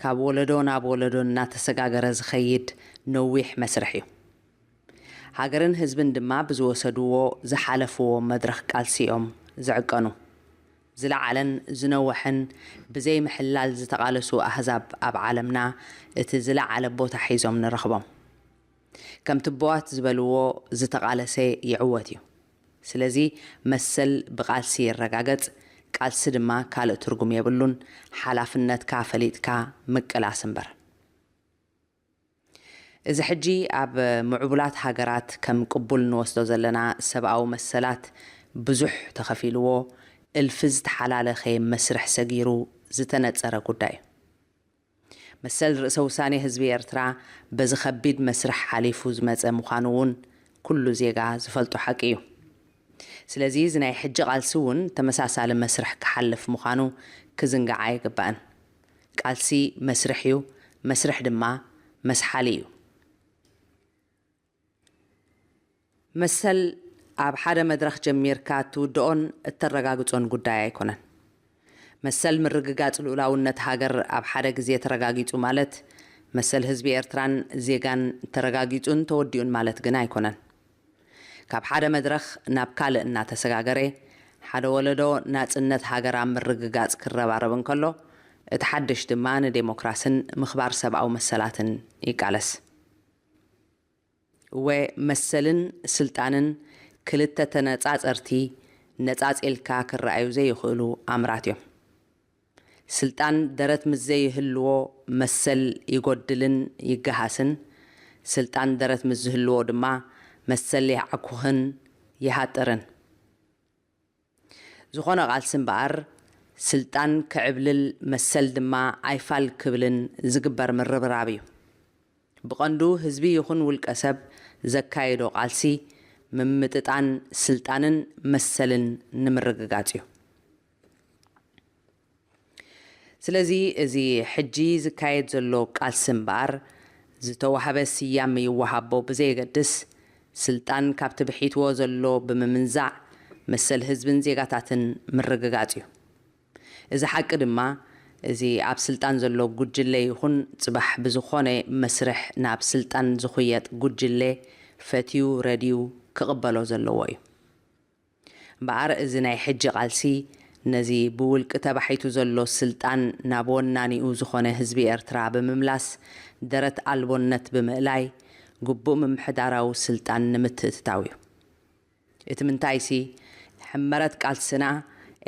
ካብ ወለዶ ናብ ወለዶ እናተሰጋገረ ዝኸይድ ነዊሕ መስርሕ እዩ። ሃገርን ህዝብን ድማ ብዝወሰድዎ ዝሓለፍዎ መድረኽ ቃልሲ እዮም ዝዕቀኑ። ዝለዓለን ዝነወሐን ብዘይ ምሕላል ዝተቓለሱ ኣህዛብ ኣብ ዓለምና እቲ ዝለዓለ ቦታ ሒዞም ንረኽቦም። ከም ትቦዋት ዝበልዎ ዝተቓለሰ ይዕወት እዩ። ስለዚ መሰል ብቃልሲ ይረጋገጽ፣ ቃልሲ ድማ ካልእ ትርጉም የብሉን፣ ሓላፍነትካ ፈሊጥካ ምቅላስ እምበር። እዚ ሕጂ ኣብ ምዕቡላት ሃገራት ከም ቅቡል ንወስዶ ዘለና ሰብኣዊ መሰላት ብዙሕ ተኸፊልዎ እልፊ ዝተሓላለኸ መስርሕ ሰጊሩ ዝተነጸረ ጉዳይ እዩ። መሰል ርእሰ ውሳኔ ህዝቢ ኤርትራ በዚ ከቢድ መስርሕ ሓሊፉ ዝመጸ ምዃኑ እውን ኩሉ ዜጋ ዝፈልጦ ሓቂ እዩ። ስለዚ እዚ ናይ ሕጂ ቃልሲ እውን ተመሳሳሊ መስርሕ ክሓልፍ ምዃኑ ክዝንጋዕ ኣይግባእን። ቃልሲ መስርሕ እዩ፣ መስርሕ ድማ መስሓሊ እዩ። መሰል ኣብ ሓደ መድረኽ ጀሚርካ እትውድኦን እተረጋግጾን ጉዳይ ኣይኮነን። መሰል ምርግጋጽ ልኡላውነት ሃገር ኣብ ሓደ ግዜ ተረጋጊጹ ማለት መሰል ህዝቢ ኤርትራን ዜጋን ተረጋጊጹን ተወዲኡን ማለት ግን ኣይኮነን። ካብ ሓደ መድረኽ ናብ ካልእ እናተሰጋገረ ሓደ ወለዶ ናጽነት ሃገር ኣብ ምርግጋጽ ክረባረብ እንከሎ እቲ ሓድሽ ድማ ንዴሞክራስን ምኽባር ሰብኣዊ መሰላትን ይቃለስ። እወ መሰልን ስልጣንን ክልተ ተነጻጸርቲ ነጻጺልካ ክረኣዩ ዘይኽእሉ ኣምራት እዮም። ስልጣን ደረት ምስ ዘይህልዎ መሰል ይጎድልን ይገሃስን፣ ስልጣን ደረት ምስ ዝህልዎ ድማ መሰል ይዓኩኽን ይሃጥርን። ዝኾነ ቃልሲ እምበኣር ስልጣን ክዕብልል መሰል ድማ ኣይፋል ክብልን ዝግበር ምርብራብ እዩ። ብቐንዱ ህዝቢ ይኹን ውልቀ ሰብ ዘካየዶ ቃልሲ ምምጥጣን ስልጣንን መሰልን ንምርግጋጽ እዩ። ስለዚ እዚ ሕጂ ዝካየድ ዘሎ ቃልሲ እምበኣር ዝተዋህበ ስያመ ይወሃቦ ብዘየገድስ ስልጣን ካብቲ ብሒትዎ ዘሎ ብምምንዛዕ መሰል ህዝብን ዜጋታትን ምርግጋጽ እዩ። እዚ ሓቂ ድማ፣ እዚ ኣብ ስልጣን ዘሎ ጉጅለ ይኹን ጽባሕ ብዝኾነ መስርሕ ናብ ስልጣን ዝኹየጥ ጉጅለ ፈትዩ ረድዩ ክቕበሎ ዘለዎ እዩ። እምበኣር፣ እዚ ናይ ሕጂ ቃልሲ፣ ነዚ ብውልቂ ተባሒቱ ዘሎ ስልጣን ናብ ወናኒኡ ዝኾነ ህዝቢ ኤርትራ ብምምላስ፣ ደረት ኣልቦነት ብምእላይ፣ ግቡእ ምምሕዳራዊ ስልጣን ንምትእትታው እዩ። እቲ ምንታይሲ፣ ሕመረት ቃልስና፣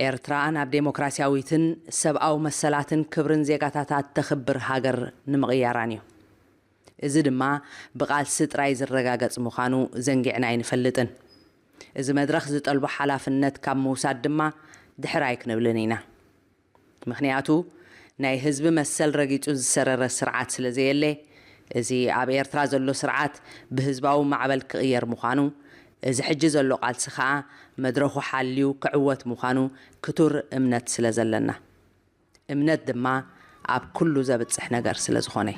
ኤርትራ ናብ ዴሞክራሲያዊትን ሰብኣዊ መሰላትን ክብርን ዜጋታታ እተኽብር ሃገር ንምቕያራን እዩ። እዚ ድማ ብቃልሲ ጥራይ ዝረጋገጽ ምዃኑ ዘንጊዕና ኣይንፈልጥን። እዚ መድረኽ ዝጠልቦ ሓላፍነት ካብ ምውሳድ ድማ ድሕር ኣይክንብልን ኢና። ምኽንያቱ፣ ናይ ህዝቢ መሰል ረጊጹ ዝሰረረ ስርዓት ስለ ዘየለ፣ እዚ ኣብ ኤርትራ ዘሎ ስርዓት ብህዝባዊ ማዕበል ክቕየር ምዃኑ፣ እዚ ሕጂ ዘሎ ቃልሲ ኸኣ መድረኹ ሓልዩ ክዕወት ምዃኑ ክቱር እምነት ስለ ዘለና። እምነት ድማ ኣብ ኩሉ ዘብጽሕ ነገር ስለ ዝኾነ።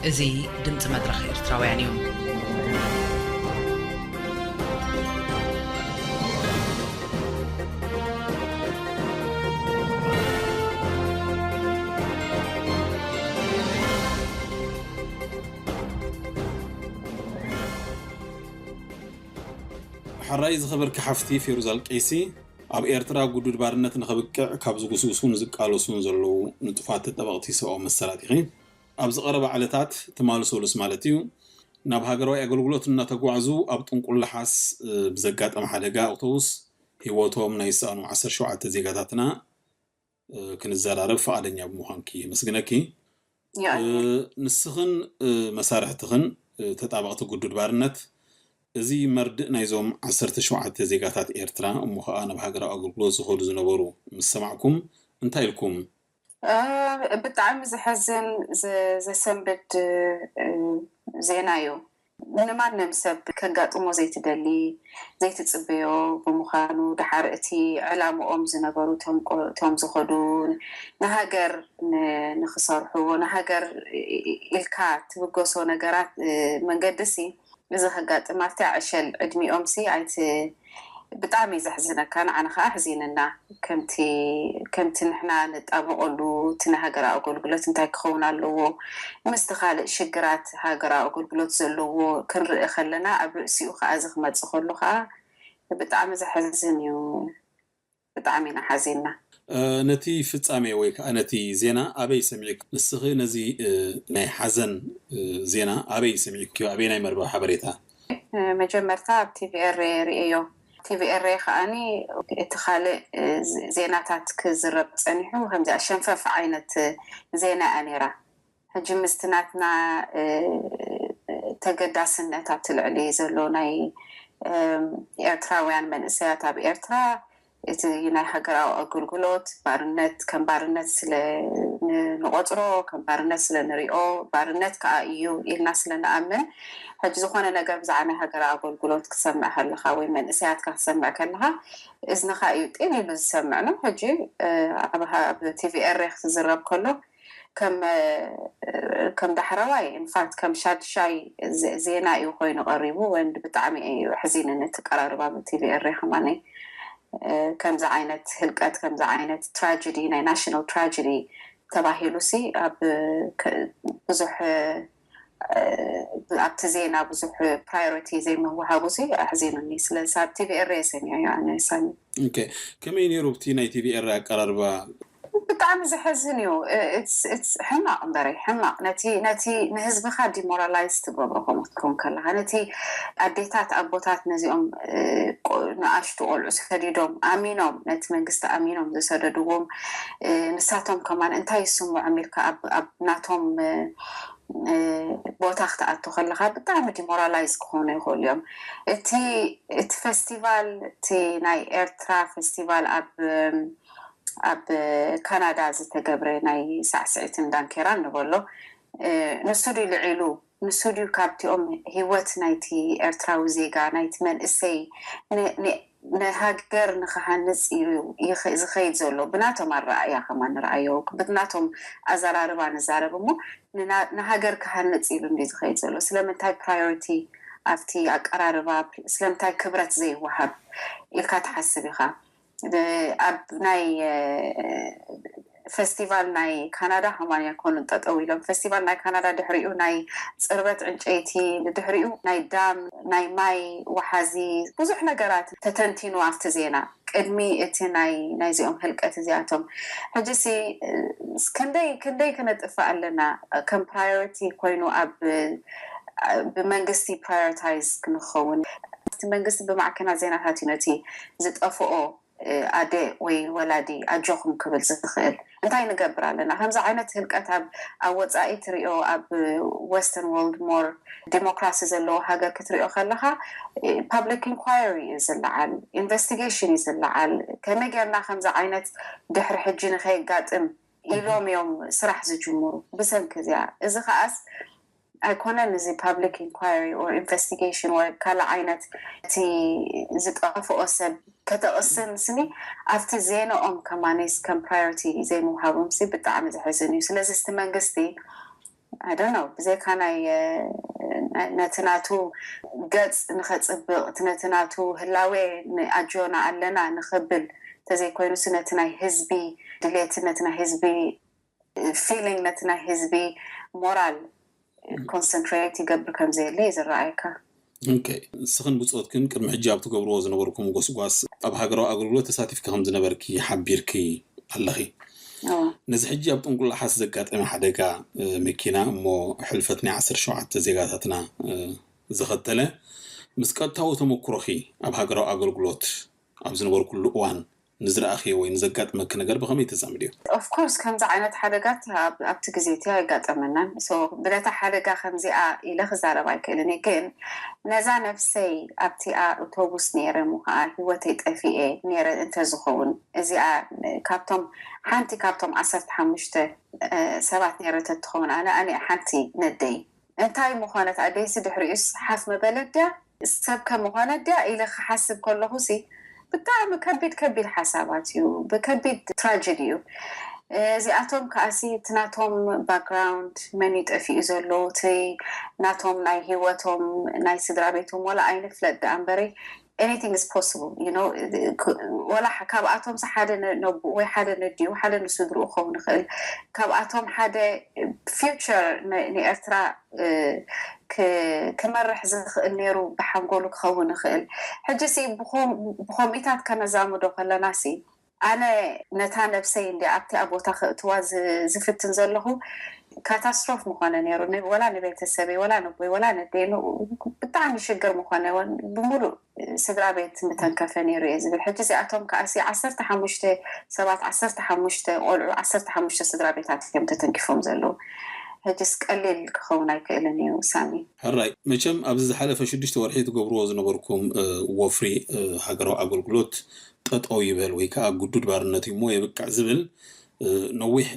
እዚ ድምፂ መድረኽ ኤርትራውያን እዩ። ሕራይ ዝኸበርኪ ሓፍቲ ፌሩዛል ቀይሲ፣ ኣብ ኤርትራ ግዱድ ባርነት ንኸብቅዕ ካብ ዝጉስጉሱን ዝቃለሱን ዘለዉ ንጡፋት ተጣበቕቲ ሰብኣዊ መሰላት ኢኺ። ኣብዚ ቀረባ ዕለታት፣ ትማሊ ሰሉስ ማለት እዩ፣ ናብ ሃገራዊ ኣገልግሎት እናተጓዕዙ ኣብ ጥንቁል ለሓስ፣ እ፣ ብዘጋጠመ ሓደጋ ኣውቶቡስ ህይወቶም ናይ ዝሰኣኑ ዓሰርተ ሸውዓተ ዜጋታትና፣ እ፣ ክንዘራረብ ፍቓደኛ ብምዃንኪ የመስግነኪ። ያ፣ እ፣ ንስኽን፣ እ፣ መሳርሕትኽን፣ እ፣ ተጣበቕቲ ግዱድ ባርነት፣ እዚ መርድእ ናይዞም ዓሰርተ ሸውዓተ ዜጋታት ኤርትራ፣ እሞ ኸኣ ናብ ሃገራዊ ኣገልግሎት ዝኸዱ ዝነበሩ ምስ ሰማዕኩም፣ እንታይ ኢልኩም? እ፣ ብጣዕሚ ዘሐዝን፣ ዘ-፣ ዘሰንብድ፣ እ፣ ዜና እዩ። ንማንም ሰብ ከጋጥሞ ዘይትደሊ፣ ዘይትጽበዮ ብምዃኑ፣ ደሓር እቲ ዕላምኦም ዝነበሩ እቶም ቆ-፣ እቶም ዝኸዱ፣ ንሃገር ን-፣ ንኽሰርሑ፣ ንሃገር ኢልካ ትብገሶ ነገራት፣ እ፣ መንገድሲ፣ እዚ ከጋጥም ኣብቲ ዕሸል ዕድሚኦምሲ ኣይት-፣ ብጣዕሚ እዩ ዘሕዝነካ፣ ንዓና ከዓ ኣሕዚንና። ከምቲ፣ ከምቲ ንሕና ንጣበቐሉ እቲ ናይ ሃገራዊ ኣገልግሎት እንታይ ክኸውን ኣለዎ፣ ምስቲ ካልእ ሽግራት ሃገራዊ ኣገልግሎት ዘለዎ ክንርኢ ከለና፣ ኣብ ርእሲኡ ከዓ እዚ ክመጽእ ከሎ ከዓ ብጣዕሚ ዘሕዝን እዩ። ብጣዕሚ ኢና ሓዚንና። እ፣ ነቲ ፍጻሜ ወይ ከዓ ነቲ ዜና ኣበይ ሰሚዕኪ? ንስኺ ነዚ፣ እ፣ ናይ ሓዘን፣ እ፣ ዜና ኣበይ ሰሚዕኪ? ኣበይ ናይ መርበብ ሓበሬታ? እ፣ መጀመርታ ኣብ ቲቪኤሬ ርእዮ። ቲቪኤሬ ከዓኒ እቲ ካልእ፣ እ፣ ዝ-፣ ዜናታት ክዝረብ ጸኒሑ ከምዚኣ ሸንፈፍ ዓይነት ዜና እያ ነይራ። ሕጂ ምስቲ ናትና፣ እ፣ ተገዳስነት ኣብቲ ልዕሊ ዘሎ ናይ፣ እም፣ ኤርትራውያን መንእሰያት ኣብ ኤርትራ፣ እቲ ናይ ሃገራዊ ኣገልግሎት ባርነት ከም ባርነት ስለ ን-፣ ንቖጽሮ፣ ከም ባርነት ስለ ንሪኦ፣ ባርነት ከኣ እዩ ኢልና ስለ ንኣምን፣ ሕጂ ዝኾነ ነገር ብዛዕባ ናይ ሃገራዊ ኣገልግሎት ክትሰምዕ ከለኻ ወይ መንእሰያትካ ክትሰምዕ ከለኻ፣ እዝንኻ እዩ ጤል ኢሉ ዝሰምዕ ነው። ሕጂ፣ እ፣ ኣብ ሃ-፣ ኣብ ቲቪኤሬ ክትዝረብ ከሎ፣ ከም፣ እ፣ ከም ዳሕረዋይ፣ ኢንፋክት፣ ከም ሻድሻይ ዜ-፣ ዜና እዩ ኮይኑ ቀሪቡ። ወንድ ብጣዕሚ እዩ ኣሕዚኑኒ እቲ ቀራርባ ብቲቪኤሬ ከማነይ። እ፣ ከምዚ ዓይነት ህልቀት፣ ከምዚ ዓይነት ትራጀዲ፣ ናይ ናሽናል ትራጀዲ ተባሂሉሲ ኣብ፣ እ፣ ከ-፣ ብዙሕ፣ እ፣ ኣብቲ ዜና ብዙሕ ፕራዮሪቲ ዘይምውሃቡሲ ኣሕዚኑኒ። ስለዚ ኣብ ቲቪኤሬ እየ ሰሚዐዮ ኣነ፣ ሳሚ። ኦኬ፣ ከመይ ነይሩ ኣብቲ ናይ ቲቪኤሬ ኣቀራርባ? ብጣዕሚ ዘሕዝን እዩ። እ፣ it's፣ it's ሕማቕ እምበረይ፣ ሕማቕ። ነቲ፣ ነቲ ንህዝብኻ ዲሞራላይዝ ትገብሮ ከምኡ ክትከውን ከለኻ፣ ነቲ ኣዴታት፣ ኣቦታት ነዚኦም፣ እ፣ ቆ-፣ ንኣሽቱ ቆልዑ ሰዲዶም፣ ኣሚኖም፣ ነቲ መንግስቲ ኣሚኖም ዝሰደድዎም፣ እ፣ ንሳቶም ከማን እንታይ ይስምዖም ኢልካ ኣብ፣ ኣብ ናቶም፣ እ፣ እ፣ ቦታ ክትኣቱ ከለኻ ብጣዕሚ ዲሞራላይዝ ክኾኑ ይኽእሉ እዮም። እቲ፣ እቲ ፌስቲቫል፣ እቲ ናይ ኤርትራ ፌስቲቫል ኣብ፣ ኣብ ካናዳ ዝተገብረ ናይ ሳዕስዒትን ዳንኬራን ንበሎ፣ እ፣ ንሱ ድዩ ልዒሉ? ንሱ ድዩ ካብቲኦም ህይወት ናይቲ ኤርትራዊ ዜጋ፣ ናይቲ መንእሰይ ን-፣ ን-፣ ንሃገር ንኽሃንጽ እዩ ይኸ-፣ ዝኸይድ ዘሎ? ብናቶም ኣረኣእያ ከማን ንረኣዮ፣ ብናቶም ኣዘራርባ ንዛረብ እሞ፣ ንና-፣ ንሃገር ክሃንጽ ኢሉ እንድዩ ዝኸይድ ዘሎ? ስለምንታይ ፕራዮሪቲ ኣብቲ ኣቀራርባ፣ ስለምንታይ ክብረት ዘይወሃብ ኢልካ ትሓስብ ኢኻ? ብ-፣ ኣብ ናይ፣ እ፣ ፌስቲቫል ናይ ካናዳ ከማን ኣይኮኑን ጠጠው ኢሎም። ፌስቲቫል ናይ ካናዳ ድሕሪኡ ናይ ጽርበት ዕንጨይቲ፣ ብድሕሪኡ ናይ ዳም፣ ናይ ማይ ወሓዚ፣ ብዙሕ ነገራት ተተንቲኑ ኣብቲ ዜና። ቅድሚ እቲ ናይ፣ ናይዚኦም ህልቀት እዚኣቶም። ሕጂሲ፣ እ፣ ክንደይ፣ ክንደይ ክነጥፍእ ኣለና? ከም ፕራዮሪቲ ኮይኑ ኣብ፣ እ፣ ብመንግስቲ ፕራዮሪታይዝ ክንኸውን። እቲ መንግስቲ ብማዕከናት ዜናታት እዩ ነቲ ዝጠፍኦ፣ እ፣ ኣደ ወይ ወላዲ ኣጆኹም ክብል ዝኽእል። እንታይ ንገብር ኣለና? ከምዚ ዓይነት ህልቀት ኣብ፣ ኣብ ወጻኢ ትሪኦ፣ ኣብ ወስተርን ወርልድ፣ ሞር ዲሞክራሲ ዘለዎ ሃገር ክትሪኦ ከለኻ፣ እ፣ ፓብሊክ ኢንኳየሪ እዩ ዝለዓል፣ ኢንቨስቲጌሽን እዩ ዝለዓል። ከመይ ጌርና ከምዚ ዓይነት ድሕሪ ሕጂ ንኸየጋጥም ኢሎም እዮም ስራሕ ዝጅምሩ ብሰንኪ እዚኣ። እዚ ከኣስ ኣይኮነን፣ እዚ ፓብሊክ ኢንኳየሪ ኦር ኢንቨስቲጌሽን ወይ ካልእ ዓይነት እቲ ዝጠፍኦ ሰብ ከተቕስን ስኒ ኣብቲ ዜናኦም ከማኔስ ከም ፕራዮሪቲ ዘይምውሃቦም ሲ ብጣዕሚ ዘሕዝን እዩ። ስለዚ እስቲ መንግስቲ I don't know፣ ብዘይካ ናይ ነቲ ናቱ ገጽ ንኸጽብቕ፣ ነቲ ናቱ ህላዌ ንኣጆና ኣለና ንኸብል ተዘይኮይኑሲ፣ ነቲ ናይ ህዝቢ ድሌት፣ ነቲ ናይ ህዝቢ ፊሊንግ፣ ነቲ ናይ ህዝቢ ሞራል ኮንሰንትሬት ይገብር ከም ዘየለ እዩ ዝረኣየካ። ንስኽን ብፆትክን ቅድሚ ሕጂ ኣብ ትገብርዎ ዝነበርኩም ጎስጓስ ኣብ ሃገራዊ ኣገልግሎት ተሳቲፍኪ ከም ዝነበርኪ ሓቢርኪ ኣለኺ። ነዚ ሕጂ ኣብ ጥንቁላሓስ ዘጋጠመ ሓደጋ መኪና እሞ ሕልፈት ናይ ዓሰርተ ሸውዓተ ዜጋታትና ዘኸተለ፣ ምስ ቀጥታዊ ተመክሮኺ ኣብ ሃገራዊ ኣገልግሎት ኣብ ዝነበርኩሉ እዋን ንዝረኣኽዮ ወይ ንዘጋጥመኪ ነገር ብኸመይ ተዛምድዮ? ኦፍኮርስ ከምዚ ዓይነት ሓደጋት ኣብቲ ግዜ እቲ ኣይጋጠመናን። ብነታ ሓደጋ ከምዚኣ ኢለ ክዛረብ ኣይክእልን እየ፣ ግን ነዛ ነብሰይ ኣብቲኣ ኣውቶቡስ ነይረ፣ ምኸዓ ህይወተይ ጠፊኤ ነይረ እንተዝኸውን፣ እዚኣ ካብቶም ሓንቲ ካብቶም ዓሰርተ ሓሙሽተ ሰባት ነይረ ተትኸውን፣ ኣነ ኣነ ሓንቲ ነደይ እንታይ ምኾነት ኣደይሲ ድሕሪኡስ ሓፍ መበለት ድያ ሰብ ከምኾነት ድያ ኢለ ክሓስብ ከለኹ ሲ ብጣዕሚ ከቢድ ከቢድ ሓሳባት እዩ። ብከቢድ ትራጀዲ እዩ። እዚኣቶም ከኣሲ እቲ ናቶም ባክግራውንድ መን እዩ ጠፊኡ ዘሎ፣ እቲ ናቶም ናይ ህይወቶም ናይ ስድራ ቤቶም ወላ ኣይንፍለጥ ደኣ እምበረይ anything is possible you know ወላ ካብኣቶም ሓደ ነቡ ወይ ሓደ ነዲኡ ሓደ ንስድርኡ ክኸውን ይኽእል። ካብኣቶም ሓደ ፊውቸር ንኤርትራ ክመርሕ ዝኽእል ነይሩ ብሓንጎሉ ክኸውን ይኽእል። ሕጂ ሲ ብኮሚታት ከነዛምዶ ከለና ሲ ኣነ ነታ ነብሰይ እንዲ ኣብቲ ኣብ ቦታ ክእትዋ ዝፍትን ዘለኹ ካታስትሮፍ ምኾነ ነይሩ። ወላ ንቤተሰበይ ወላ ነቦይ ወላ ነደይ ብጣዕሚ ሽግር ምኾነ ብምሉእ ስድራ ቤት ምተንከፈ ነይሩ እየ ዝብል። ሕጂ እዚኣቶም ከኣሲ ዓሰርተ ሓሙሽተ ሰባት ዓሰርተ ሓሙሽተ ቆልዑ ዓሰርተ ሓሙሽተ ስድራ ቤታት እዮም ተተንኪፎም ዘለዉ። ሕጅስ ቀሊል ክኸውን ኣይክእልን እዩ ሳሚ። ሕራይ መቸም ኣብዚ ዝሓለፈ ሽዱሽተ ወርሒ ትገብርዎ ዝነበርኩም ወፍሪ ሃገራዊ ኣገልግሎት ጠጠው ይበል ወይ ከዓ ግዱድ ባርነት እሞ የብቅዕ ዝብል ነዊሕ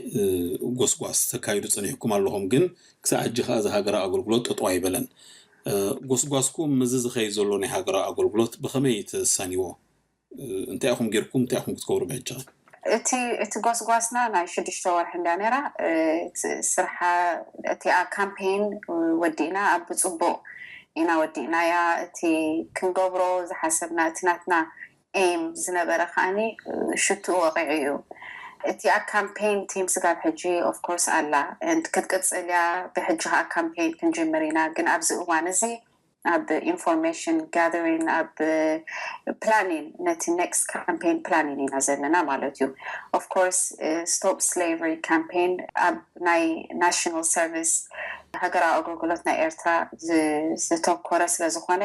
ጎስጓስ ተካይዱ ፀኒሕኩም ኣለኹም። ግን ክሳብ ሕጂ ከዓ እዚ ሃገራዊ ኣገልግሎት ጠጠው ኣይበለን። ጎስጓስኩም ምዚ ዝኸይ ዘሎ ናይ ሃገራዊ ኣገልግሎት ብኸመይ ተሳኒዎ? እንታይ ኢኹም ጌርኩም እንታይ ኢኹም ክትገብሩ ብሕጂ? እቲ እቲ ጎስጓስና ናይ ሽዱሽተ ወርሒ እንዳ ነራ ስርሓ እቲኣ ካምፔን ወዲእና ኣብ ብፅቡቅ ኢና ወዲእናያ። እቲ ክንገብሮ ዝሓሰብና እቲ ናትና ኤም ዝነበረ ከዓኒ ሽትኡ ወቂዑ እዩ። እቲኣ ካምፔን ቲም ስጋብ ሕጂ ኦፍኮርስ ኣላ ክትቅፅል እያ። ብሕጂ ከዓ ካምፔን ክንጅምር ኢና። ግን ኣብዚ እዋን እዚ ኣብ ኢንፎርሜሽን ጋደሪን ኣብ ፕላኒን ነቲ ኔክስት ካምፔን ፕላኒን ኢና ዘለና ማለት እዩ። ኦፍኮርስ ስቶፕ ስሌቨሪ ካምፔን ኣብ ናይ ናሽናል ሰርቪስ ሃገራዊ ኣገልግሎት ናይ ኤርትራ ዝተኮረ ስለዝኾነ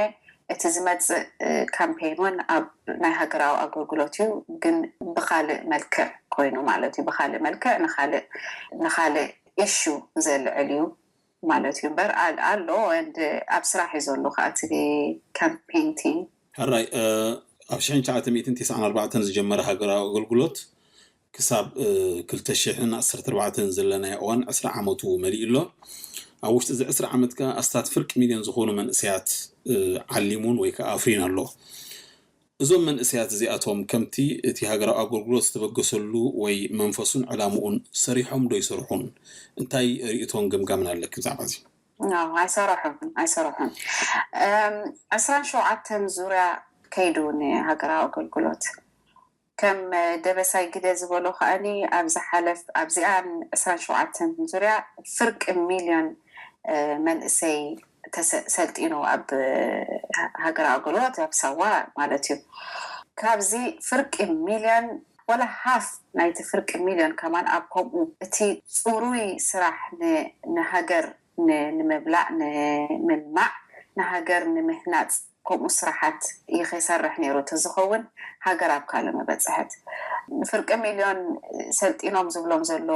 እቲ ዝመፅእ ካምፔን እውን ኣብ ናይ ሃገራዊ ኣገልግሎት እዩ፣ ግን ብካልእ መልክዕ ኮይኑ ማለት እዩ። ብካልእ መልክዕ ንካልእ ንካልእ ኢሹ ዘልዕል እዩ ማለት እዩ እምበር ኣሎ ንድ ኣብ ስራሕ እዩ ዘሎ ከዓ እቲ ካምፔን ቲም። ሕራይ ኣብ ሽሕን ትሽዓተ ሚእትን ተስዓን ኣርባዕተን ዝጀመረ ሃገራዊ ኣገልግሎት ክሳብ ክልተ ሽሕን ዓሰርተ ኣርባዕተን ዘለናዮ እዋን ዕስራ ዓመቱ መሊኡ ኣሎ። ኣብ ውሽጢ እዚ ዕስራ ዓመት ከዓ ኣስታት ፍርቂ ሚልዮን ዝኾኑ መንእሰያት ዓሊሙን ወይ ከዓ ኣፍሪን ኣሎ። እዞም መንእሰያት እዚኣቶም ከምቲ እቲ ሃገራዊ ኣገልግሎት ዝተበገሰሉ ወይ መንፈሱን ዕላምኡን ሰሪሖም ዶ ይሰርሑን? እንታይ ርእይቶን ገምጋምን ኣለኪ ብዛዕባ እዚ? ኣይሰረሑን ኣይሰረሑን። ዕስራን ሸውዓተን ዙርያ ከይዱ ንሃገራዊ ኣገልግሎት ከም ደበሳይ ግደ ዝበሎ ከኣኒ ኣብ ዝሓለፍ ኣብዚኣን ዕስራን ሸውዓተን ዙርያ ፍርቂ ሚልዮን መንእሰይ ሰልጢኑ ኣብ ሃገራዊ ኣገልግሎት ኣብ ሳዋ ማለት እዩ። ካብዚ ፍርቂ ሚልዮን ወላ ሃፍ ናይቲ ፍርቂ ሚልዮን ከማን ኣብ ከምኡ እቲ ፅሩይ ስራሕ ንሃገር ንምብላዕ ንምልማዕ ንሃገር ንምህናፅ ከምኡ ስራሓት ይኸሰርሕ ነይሩ ተዝኸውን ሃገር ኣብ ካልእ መበፅሐት። ፍርቂ ሚልዮን ሰልጢኖም ዝብሎም ዘሎ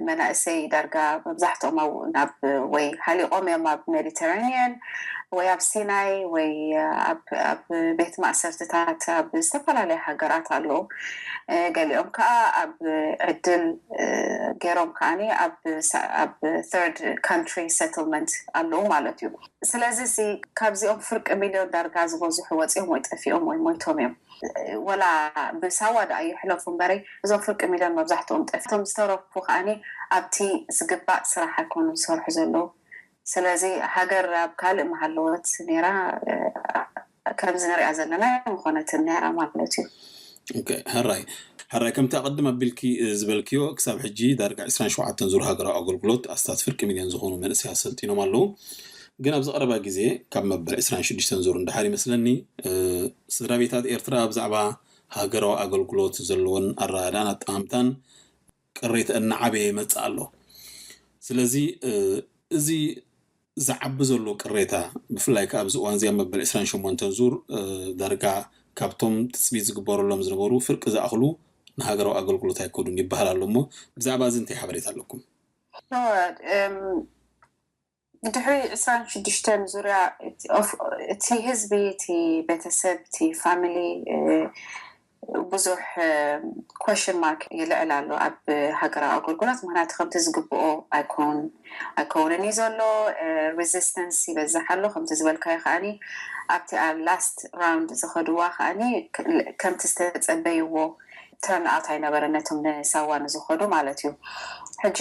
መናእሰይ ዳርጋ መብዛሕትኦም ናብ ወይ ሃሊቆም እዮም ኣብ ሜዲተራኒየን ወይ ኣብ ሲናይ ወይ ኣብ ኣብ ቤት ማእሰርትታት ኣብ ዝተፈላለያ ሃገራት ኣለዉ። ገሊኦም ከዓ ኣብ ዕድል ገይሮም ከዓኒ ኣብ third country settlement ኣለዉ ማለት እዩ። ስለዚ ካብዚኦም ፍርቂ ሚልዮን ዳርጋ ዝበዝሑ ወፂኦም ወይ ጠፊኦም ወይ ሞይቶም እዮም። ወላ ብሳዋ ደኣ ይሕለፉ እምበረይ እዞም ፍርቂ ሚልዮን መብዛሕትኦም ጠፊኦም ዝተረፉ ከዓኒ ኣብቲ ዝግባእ ስራሕ ኣይኮኑን ዝሰርሑ ዘለዉ። ስለዚ ሃገር ኣብ ካልእ መሃለወት ነይራ ከምዚ ንሪኣ ዘለና ምኾነትን ነይራ ማለት እዩ። ሕራይ ሕራይ ከምቲ ኣቐድም ኣቢልኪ ዝበልክዮ ክሳብ ሕጂ ዳርጋ ዕስራን ሸውዓተን ዙር ሃገራዊ ኣገልግሎት ኣስታት ፍርቂ ሚልዮን ዝኾኑ መንእሰያት ሰልጢኖም ኣለዉ። ግን ኣብዚ ቀረባ ግዜ ካብ መበል ዕስራን ሽዱሽተን ዙር እንዳሓር ይመስለኒ ስድራ ቤታት ኤርትራ ብዛዕባ ሃገራዊ ኣገልግሎት ዘለዎን ኣረዳድኣን ኣጠማምታን ቅሬታ እናዓበየ ይመጽእ ኣሎ። ስለዚ እዚ ዝዓቢ ዘሎ ቅሬታ ብፍላይ ከኣ ኣብዚ እዋን እዚ ኣብ መበል ዕስራን ሸሞንተን ዙር ዳርጋ ካብቶም ትጽቢት ዝግበረሎም ዝነበሩ ፍርቂ ዝኣኽሉ ንሃገራዊ ኣገልግሎት ኣይከዱን ይበሃል ኣሎ እሞ ብዛዕባ እዚ እንታይ ሓበሬታ ኣለኩም? ድሕሪ ዕስራን ሽዱሽተን ዙርያ እቲ ህዝቢ እቲ ቤተሰብ እቲ ፋሚሊ ብዙሕ question mark ይልዕል ኣሎ ኣብ ሃገራዊ ኣገልግሎት ምክንያቱ ከምቲ ዝግብኦ ኣይኮን ኣይከውንን እዩ ዘሎ። Resistance ይበዝሕ ኣሎ ከምቲ ዝበልካዮ ከዓኒ ኣብቲ ኣብ last round ዝኸድዋ ከዓኒ ከምቲ ዝተፀበይዎ turnout ኣይነበረ ነቶም ንሳዋ ንዝኸዱ ማለት እዩ። ሕጂ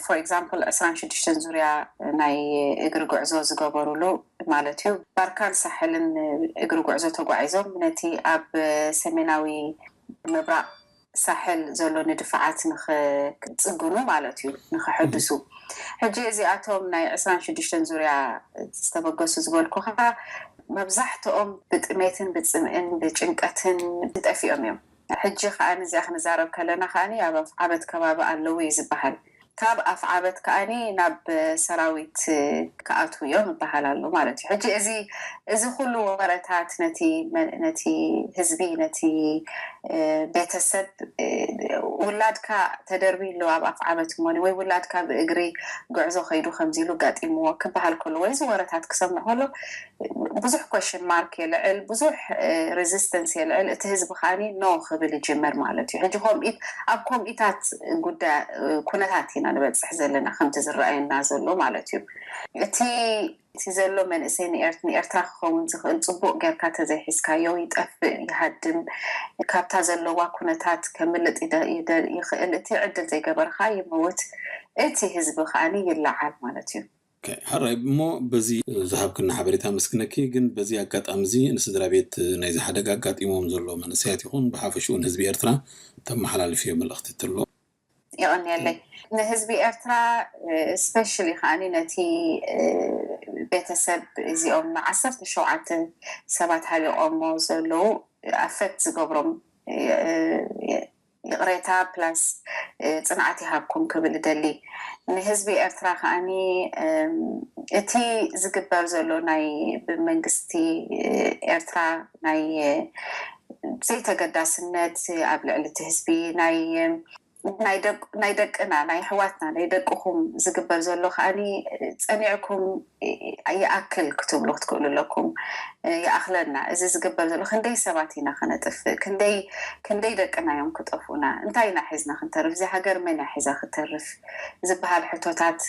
for example ዕስራን ሽዱሽተን ዙርያ ናይ እግሪ ጉዕዞ ዝገበሩሉ ማለት እዩ ባርካን ሳሕልን እግሪ ጉዕዞ ተጓዒዞም ነቲ ኣብ ሰሜናዊ ምብራቕ ሳሕል ዘሎ ንድፋዓት ንክፅግኑ ማለት እዩ ንክሕድሱ። ሕጂ እዚኣቶም ናይ ዕስራን ሽዱሽተን ዙርያ ዝተበገሱ ዝበልኩኻ መብዛሕትኦም ብጥሜትን ብፅምእን ብጭንቀትን ጠፊኦም እዮም። ሕጂ ከዓ እዚኣ ክንዛረብ ከለና ከዓ ኣብ ኣፍዓበት ከባቢ ኣለዉ እዩ ዝበሃል። ካብ ኣፍዓበት ከዓኒ ናብ ሰራዊት ክኣትዉ እዮም ይበሃል ኣሎ ማለት እዩ። ሕጂ እዚ እዚ ኩሉ ወረታት ነቲ ነቲ ህዝቢ ነቲ ቤተሰብ ውላድካ ተደርቢ ኣሎ ኣብ ኣፍዓበት እሞ ወይ ውላድካ ብእግሪ ጉዕዞ ከይዱ ከምዚ ኢሉ ጋጢምዎ ክበሃል ከሎ ወይ እዚ ወረታት ክሰምዕ ከሎ ብዙሕ question mark የልዕል፣ ብዙሕ resistance የልዕል። እቲ ህዝቢ ከዓኒ no ክብል ይጅምር ማለት እዩ። ሕጂ ከምኢት ኣብ ከምኢታት ጉዳይ ኩነታት ኢና ንበፅሕ ዘለና ከምቲ ዝረኣየና ዘሎ ማለት እዩ። እቲ እቲ ዘሎ መንእሰይ ንኤርት ንኤርትራ ክኸውን ዝኽእል ፅቡቅ ጌርካ ተዘይሒዝካዮ ይጠፍእ ይሃድም። ካብታ ዘለዋ ኩነታት ከምልጥ ይደ- ይደ- ይኽእል። እቲ ዕድል ዘይገበርካ ይመውት። እቲ ህዝቢ ከዓኒ ይለዓል ማለት እዩ። ሕራይ እሞ በዚ ዝሃብክና ሓበሬታ መስግነኪ። ግን በዚ ኣጋጣሚ እዚ ንስድራ ቤት ናይዚ ሓደጋ ኣጋጢሞም ዘሎ መንእሰያት ይኹን ብሓፈሽኡ ንህዝቢ ኤርትራ ተመሓላልፍዮ መልእኽቲ ትሎ? ይቐንየለይ። ንህዝቢ ኤርትራ especially ከዓኒ ነቲ ቤተሰብ እዚኦም ዓሰርተ ሸውዓተ ሰባት ሃሊቆሞ ዘለዉ affect ዝገብሮም ይቕሬታ plus ፅንዓት ይሃብኩም ክብል እደሊ። ንህዝቢ ኤርትራ ከዓኒ እቲ ዝግበር ዘሎ ናይ ብመንግስቲ ኤርትራ ናይ ዘይተገዳስነት ኣብ ልዕሊ እቲ ህዝቢ ናይ ናይ ደቅ- ናይ ደቅና ናይ ኣሕዋትና ናይ ደቅኹም ዝግበር ዘሎ ከዓኒ ፀኒዕኩም ይኣክል ክትብሉ ክትክእሉ ኣለኩም። ይኣኽለና እዚ ዝግበር ዘሎ ክንደይ ሰባት ኢና ከነጥፍእ ክንደይ ክንደይ ደቅና እዮም ክጠፍኡና እንታይ ኢና ሒዝና ክንተርፍ እዚኣ ሃገር መን እያ ሒዛ ክትተርፍ ዝበሃል ሕቶታት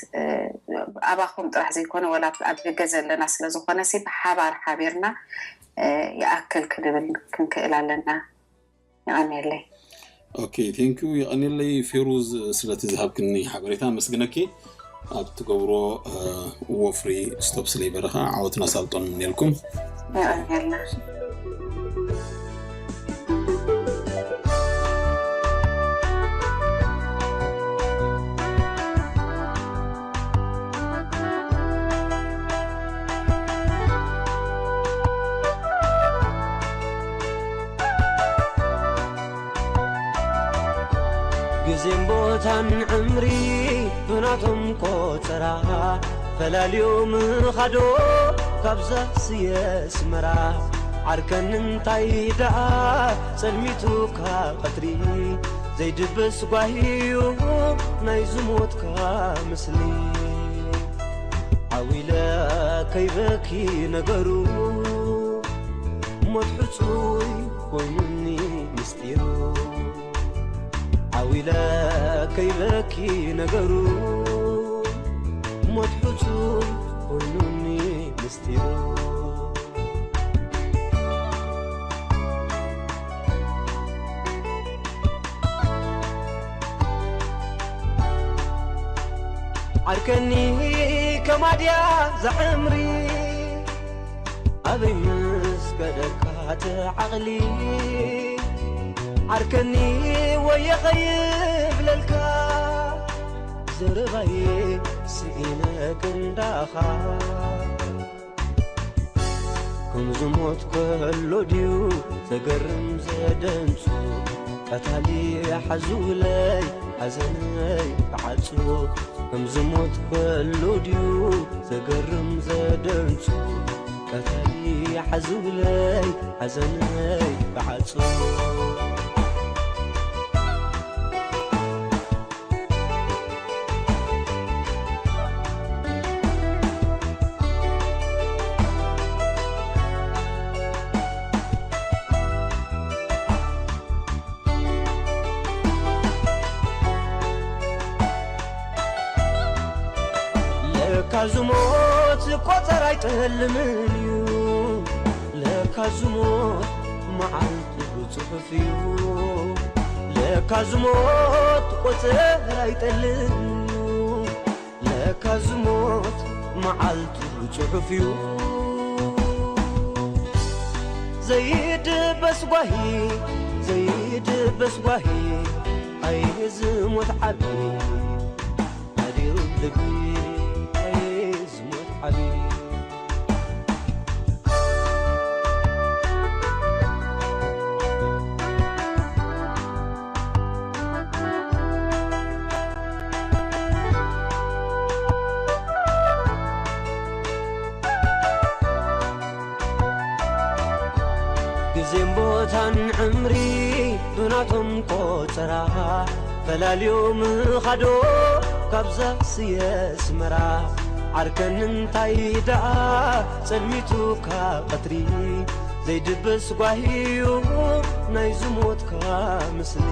ኣባኹም ጥራሕ ዘይኮነ ወላ ኣብ ደገ ዘለና ስለዝኾነ ሲ ብሓባር ሓቢርና ይኣክል ክንብል ክንክእል ኣለና። ይቐንየለይ። Okay thank you ይቐንየለይ ፌሩዝ ስለቲ ዝሃብክኒ ሓበሬታ ኣመስግነኪ። ኣብ ትገብሮ ወፍሪ stop slavery ከዓ ዓወትን ኣሳልጦን እምነየልኩም። ይቐንየልና። ግዜን ቦታን ዕምሪ ብናቶም ቆጸራ ፈላልዮ ምኻዶ ካብዛ ስየ ኣስመራ ዓርከን እንታይ ደኣ ጸልሚቱካ ቀትሪ ዘይድብስ ጓሂዩ ናይ ዝሞትካ ምስሊ ዓዊለ ከይበኪ ነገሩ ሞት ሕጹይ ኮይኑኒ ምስጢሩ ዓዊለ ከይበኪ ነገሩ ሞት ሕጹይ ኮይኑኒ ምስጢሩ ዓርከኒ ከማድያ ዘዕምሪ ኣበይ ምስ ከደካ እቲ ዓቕሊ ዓርከኒ ወየ ኸይብለልካ ዘረባይ ስኢነ ክንዳኻ ከም ዝሞት ከሎ ድዩ ዘገርም ዘደንጹ ቀታሊ ሓዙለይ ሓዘነይ ብዓጹ ከም ዝሞት ከሎ ድዩ ዘገርም ዘደንጹ ቀታሊ ሓዙለይ ሓዘነይ ብዓጹ ለካ ዝሞት ቆጸር ኣይጠልምን እዩ ለካ ዝሞት መዓልቱ ብጽሑፍ እዩ ለካ ዝሞት ቆጸር ኣይጠልምን እዩ ለካ ዝሞት መዓልቱ ጽሑፍ እዩ ዘይድበስ ጓሂ ዘይድበስ ጓሂ ኣይ ዝሞት ዓቢ ኣዲሩ ልቢ ኣይ ዝሞት ዓቢ ግዜን ቦታን ዕምሪ ብናቶም ቆጸራ ፈላልዮ ምኻዶ ካብዛ ስየ ኣስመራ ዓርከን እንታይ ደኣ ጸልሚቱካ ቀትሪ ዘይድበስ ጓሂዩ ናይ ዝሞትካ ምስሊ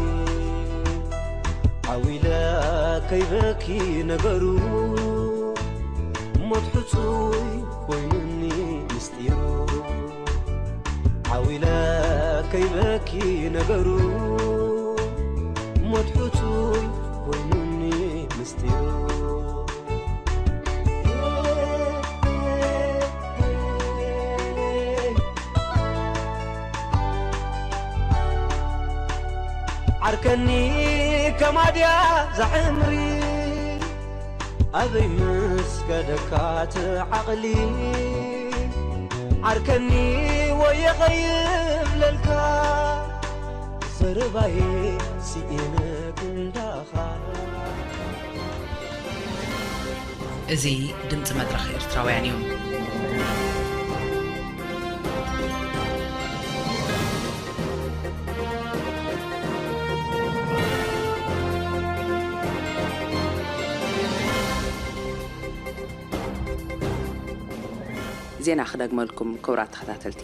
ዓዊለ ከይበኪ ነገሩ ሞት ሕጹይ ኮይኑኒ ምስጢሩ ዓዊለ ከይበኪ ነገሩ ሞት ሕጹይ ኮይኑኒ ምስጢሩ ዓርከኒ ከማድያ ዘዕምሪ ኣበይ ምስ ከደካ እቲ ዓቕሊ ዓርከኒ ወየ ኸይብለልካ ዘረባይ ስኢነ ክንዳኻ እዚ ድምፂ መድረኽ ኤርትራውያን እዩ። ዜና ክደግመልኩም ክቡራት ተኸታተልቲ።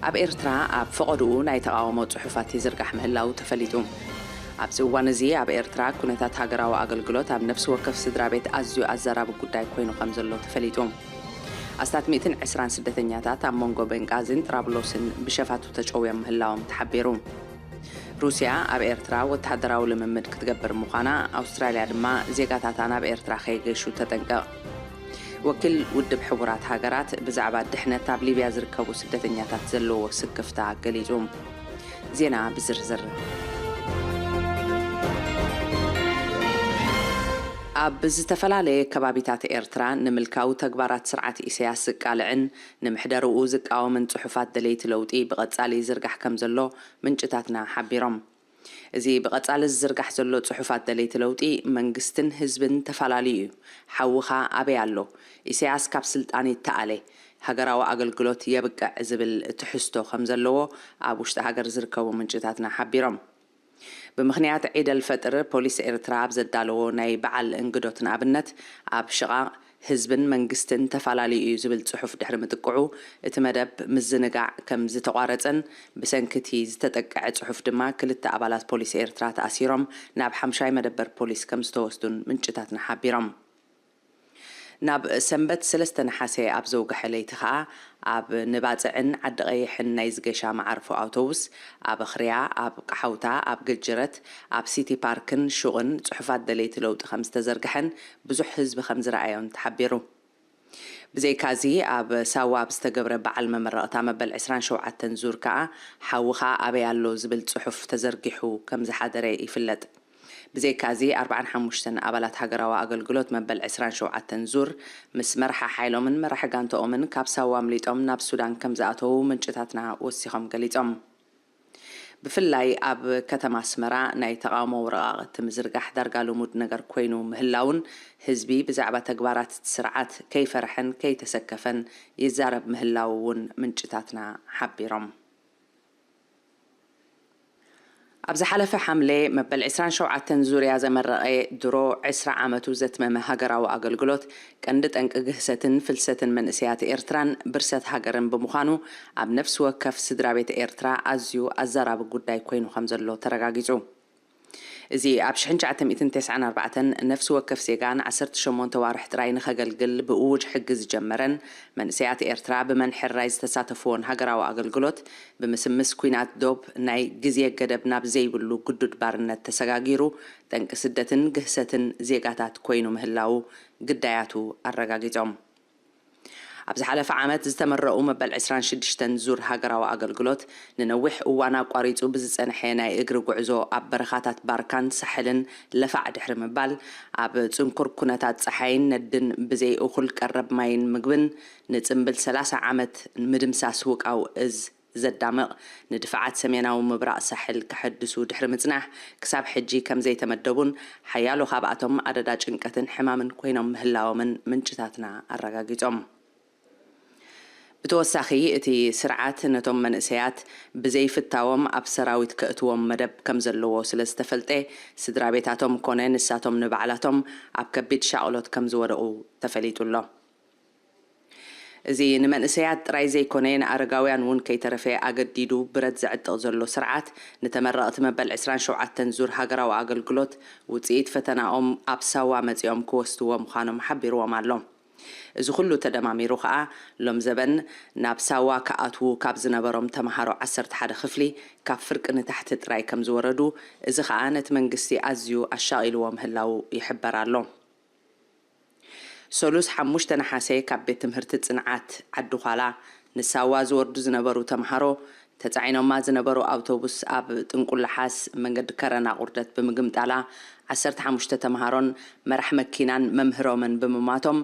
ኣብ ኤርትራ ኣብ ፈቐድኡ ናይ ተቓውሞ ጽሑፋት ይዝርጋሕ ምህላው ተፈሊጡ። ኣብዚ እዋን እዚ ኣብ ኤርትራ ኩነታት ሃገራዊ ኣገልግሎት ኣብ ነፍሲ ወከፍ ስድራ ቤት ኣዝዩ ኣዛራቢ ጉዳይ ኮይኑ ከም ዘሎ ተፈሊጡ። ኣስታት ሚእትን ዕስራን ስደተኛታት ኣብ መንጎ ቤንቃዚን ጥራብሎስን ብሸፋቱ ተጨውዮም ምህላዎም ተሓቢሩ። ሩስያ ኣብ ኤርትራ ወተሃደራዊ ልምምድ ክትገብር ምዃና፣ ኣውስትራልያ ድማ ዜጋታታ ናብ ኤርትራ ከይገሹ ተጠንቅቕ። ወኪል ውድብ ሕቡራት ሃገራት ብዛዕባ ድሕነት ኣብ ሊብያ ዝርከቡ ስደተኛታት ዘለዎ ስክፍታ ገሊጹ። ዜና ብዝርዝር። ኣብ ዝተፈላለየ ከባቢታት ኤርትራ ንምልካዊ ተግባራት ስርዓት ኢሳያስ ዝቃልዕን ንምሕደርኡ ዝቃወምን ጽሑፋት ደለይቲ ለውጢ ብቐጻሊ ይዝርጋሕ ከም ዘሎ ምንጭታትና ሓቢሮም። እዚ ብቐጻሊ ዝዝርጋሕ ዘሎ ጽሑፋት ደለይቲ ለውጢ መንግስትን ህዝብን ተፈላለዩ እዩ። ሓውኻ ኣበይ ኣሎ? ኢሳያስ ካብ ስልጣን ይተኣለ፣ ሃገራዊ ኣገልግሎት የብቅዕ ዝብል ትሕዝቶ ከም ዘለዎ ኣብ ውሽጢ ሃገር ዝርከቡ ምንጭታትና ሓቢሮም። ብምኽንያት ዒድ ኣልፈጥር ፖሊስ ኤርትራ ኣብ ዘዳለዎ ናይ በዓል እንግዶት ንኣብነት ኣብ ሽቓቕ ህዝብን መንግስትን ተፈላለዩ እዩ ዝብል ጽሑፍ ድሕሪ ምጥቅዑ፣ እቲ መደብ ምዝንጋዕ ከም ዝተቋረጸን ብሰንኪ እቲ ዝተጠቅዐ ጽሑፍ ድማ ክልተ ኣባላት ፖሊስ ኤርትራ ተኣሲሮም ናብ ሓምሻይ መደበር ፖሊስ ከም ዝተወስዱን ምንጭታትና ሓቢሮም። ናብ ሰንበት ሰለስተ ነሓሰ ኣብ ዘውግሐ ለይቲ ከኣ ኣብ ንባጽዕን ዓዲ ቀይሕን ናይ ዝገሻ መዓርፎ ኣውቶቡስ፣ ኣብ ኣኽርያ፣ ኣብ ቀሓውታ፣ ኣብ ገጀረት፣ ኣብ ሲቲ ፓርክን ሹቕን ጽሑፋት ደለይቲ ለውጢ ከም ዝተዘርግሐን ብዙሕ ህዝቢ ከም ዝረኣዮን ተሓቢሩ። ብዘይካዚ ኣብ ሳዋ ኣብ ዝተገብረ በዓል መመረቕታ መበል ዕስራን ሸውዓተን ዙር ከኣ ሓውኻ ኣበይ ኣሎ ዝብል ጽሑፍ ተዘርጊሑ ከም ዝሓደረ ይፍለጥ። ብዘይካዚ ኣርባዓን ሓሙሽተን ኣባላት ሃገራዊ ኣገልግሎት መበል ዕስራን ሸውዓተን ዙር ምስ መርሓ ሓይሎምን መራሒ ጋንታኦምን ካብ ሳዋ ኣምሊጦም ናብ ሱዳን ከም ዝኣተዉ ምንጭታትና ወሲኾም ገሊጾም። ብፍላይ ኣብ ከተማ ኣስመራ ናይ ተቓውሞ ወረቓቕቲ ምዝርጋሕ ዳርጋ ልሙድ ነገር ኮይኑ ምህላውን ህዝቢ ብዛዕባ ተግባራት እቲ ስርዓት ከይፈርሐን ከይተሰከፈን ይዛረብ ምህላው እውን ምንጭታትና ሓቢሮም። ኣብ ዝሓለፈ ሓምሌ መበል ዕስራን ሸውዓተን ዙርያ ዘመረቐ ድሮ ዕስራ ዓመቱ ዘትመመ ሃገራዊ ኣገልግሎት ቀንዲ ጠንቂ ግህሰትን ፍልሰትን መንእሰያት ኤርትራን ብርሰት ሃገርን ብምዃኑ ኣብ ነፍሲ ወከፍ ስድራ ቤት ኤርትራ ኣዝዩ ኣዛራቢ ጉዳይ ኮይኑ ከም ዘሎ ተረጋጊጹ። እዚ ኣብ ሽሕን ትሽዓተ ሚእትን ተስዓን ኣርባዕተን ነፍሲ ወከፍ ዜጋ ንዓሰርተ ሸሞንተ ዋርሕ ጥራይ ንኸገልግል ብእዉጅ ሕጊ ዝጀመረን መንእሰያት ኤርትራ ብመን ሕራይ ዝተሳተፍዎን ሃገራዊ ኣገልግሎት ብምስምስ ኲናት ዶብ ናይ ግዜ ገደብ ናብ ዘይብሉ ግዱድ ባርነት ተሰጋጊሩ ጠንቂ ስደትን ግህሰትን ዜጋታት ኮይኑ ምህላዉ ግዳያቱ ኣረጋጊጾም። ኣብ ዝሓለፈ ዓመት ዝተመረቑ መበል ዕስራን ሽዱሽተን ዙር ሃገራዊ ኣገልግሎት ንነዊሕ እዋን ኣቋሪጹ ብዝጸንሐ ናይ እግሪ ጉዕዞ ኣብ በረኻታት ባርካን ሳሕልን ለፋዕ ድሕሪ ምባል ኣብ ጽንኩር ኩነታት ጸሓይን ነድን ብዘይ እኹል ቀረብ ማይን ምግብን ንጽምብል ሰላሳ ዓመት ምድምሳስ ውቃው እዝ ዘዳምቕ ንድፋዓት ሰሜናዊ ምብራቕ ሳሕል ከሐድሱ ድሕሪ ምጽናሕ ክሳብ ሕጂ ከም ዘይተመደቡን ሓያሎ ካብኣቶም ኣደዳ ጭንቀትን ሕማምን ኮይኖም ምህላዎምን ምንጭታትና ኣረጋጊጾም። ብተወሳኺ እቲ ስርዓት ነቶም መንእሰያት ብዘይፍታዎም ኣብ ሰራዊት ከእትዎም መደብ ከም ዘለዎ ስለ ዝተፈልጠ ስድራ ቤታቶም ኮነ ንሳቶም ንባዕላቶም ኣብ ከቢድ ሻቕሎት ከም ዝወደቑ ተፈሊጡ ኣሎ። እዚ ንመንእሰያት ጥራይ ዘይኮነ ንኣረጋውያን እውን ከይተረፈ ኣገዲዱ ብረት ዘዕጥቕ ዘሎ ስርዓት ንተመረቕቲ መበል ዕስራን ሸውዓተን ዙር ሃገራዊ ኣገልግሎት ውፅኢት ፈተናኦም ኣብ ሳዋ መፂኦም ክወስድዎ ምዃኖም ሓቢርዎም ኣሎ። እዚ ኩሉ ተደማሚሩ ከኣ ሎም ዘበን ናብ ሳዋ ክኣትዉ ካብ ዝነበሮም ተምሃሮ ዓሰርተ ሓደ ክፍሊ ካብ ፍርቂ ንታሕቲ ጥራይ ከም ዝወረዱ እዚ ከኣ ነቲ መንግስቲ ኣዝዩ ኣሻቒልዎ ምህላዉ ይሕበር ኣሎ። ሰሉስ ሓሙሽተ ነሓሰ ካብ ቤት ትምህርቲ ጽንዓት ዓዲ ዃላ ንሳዋ ዝወርዱ ዝነበሩ ተምሃሮ ተጻዒኖማ ዝነበሩ ኣውቶቡስ ኣብ ጥንቁላሓስ መንገዲ ከረና ቁርደት ብምግምጣላ ዓሰርተ ሓሙሽተ ተምሃሮን መራሕ መኪናን መምህሮምን ብምማቶም